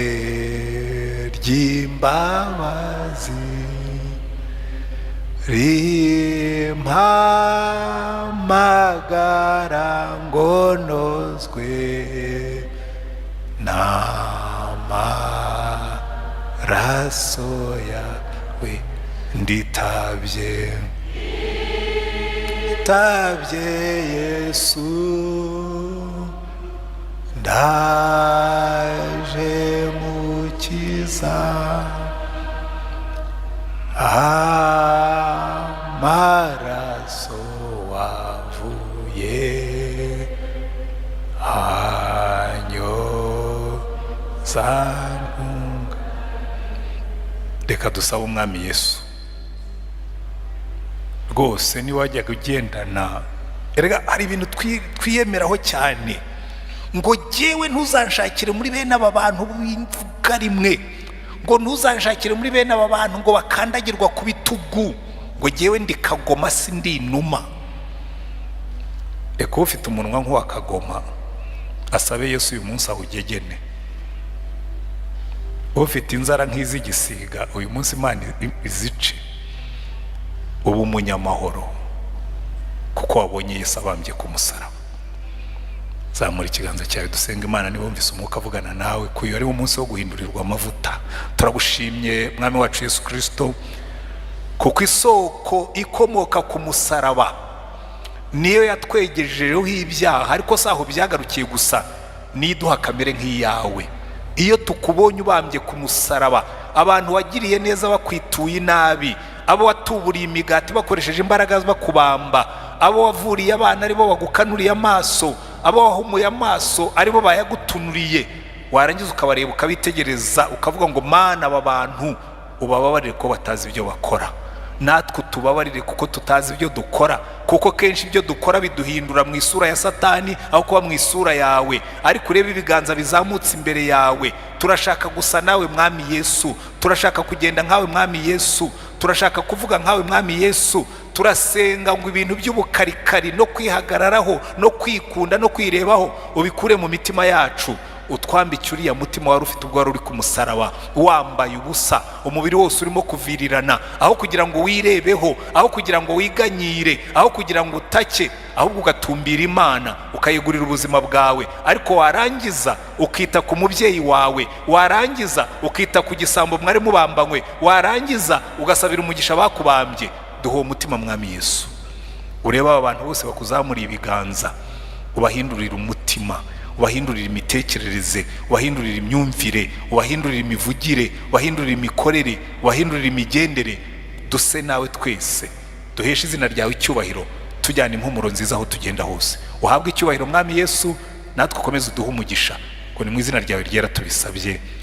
ry'imbabazi rimpamagara ngo nozwe n'amaraso yawe. Nditabye, tabye Yesu, ndaje Mukiza, amaraso wavuye anyoza ntunga." Reka dusabe Umwami Yesu rwose. Niba wajyaga ugendana, erega hari ibintu twiyemeraho cyane ngo jyewe ntuzanshakire muri bene aba bantu b'imvuga rimwe, ngo ntuzanshakire muri bene aba bantu ngo bakandagirwa ku bitugu, ngo jyewe ndi kagoma si ndi inuma. Reka ufite umunwa nk'uwa kagoma asabe Yesu uyu munsi awugegene. Ufite inzara nk'iz'igisiga, uyu munsi Imana izice, uba umunyamahoro kuko wabonye Yesu abambye ku musaraba. Zamura ikiganza cyawe dusenga Imana niba wumvise umwuka avugana nawe ko uyu ari wo munsi wo guhindurirwa amavuta. Turagushimye, Mwami wacu Yesu Kirisito, kuko isoko ikomoka ku musaraba niyo yatwegejejeho ibyaha. Ariko si aho byagarukiye gusa, niyo iduha kamere nk'iyawe. Iyo tukubonye ubambye ku musaraba, abantu wagiriye neza bakwituye inabi, abo watuburiye imigati bakoresheje imbaraga bakubamba, abo wavuriye abana aribo bagukanuriye amaso, abo wahumuye amaso aribo bayagutunuriye, warangiza ukabareba, ukabitegereza, ukavuga ngo: "Mana, aba bantu ubababarire ko batazi ibyo bakora." Natwe utubabarire kuko tutazi ibyo dukora, kuko kenshi ibyo dukora biduhindura mu isura ya Satani aho kuba mu isura yawe. Ariko urebe ibiganza bizamutse imbere yawe. Turashaka gusa nawe, Mwami Yesu. Turashaka kugenda nkawe, Mwami Yesu. Turashaka kuvuga nkawe, Mwami Yesu. Turasenga ngo ibintu by'ubukarikari no kwihagararaho no kwikunda no kwirebaho ubikure mu mitima yacu, utwambike uriya mutima wari ufite ubwo wari uri ku musaraba, wambaye ubusa, umubiri wose urimo kuvirirana. Aho kugira ngo wirebeho, aho kugira ngo wiganyire, aho kugira ngo utake, ahubwo ugatumbira Imana, ukayegurira ubuzima bwawe, ariko warangiza ukita ku mubyeyi wawe, warangiza ukita ku gisambo mwari mubambanywe, warangiza ugasabira umugisha bakubambye. Duha uwo mutima, Mwami Yesu. Urebe aba bantu bose bakuzamuriye ibiganza, ubahindurire umutima, ubahindurire imitekerereze, ubahindurire imyumvire, ubahindurire imivugire, ubahindurire imikorere, ubahindurire imigendere. Duse nawe twese, duheshe izina ryawe icyubahiro, tujyana impumuro nziza aho tugenda hose. Uhabwe icyubahiro, Mwami Yesu, natwe ukomeze uduhe umugisha, ngo ni mu izina ryawe ryera tubisabye.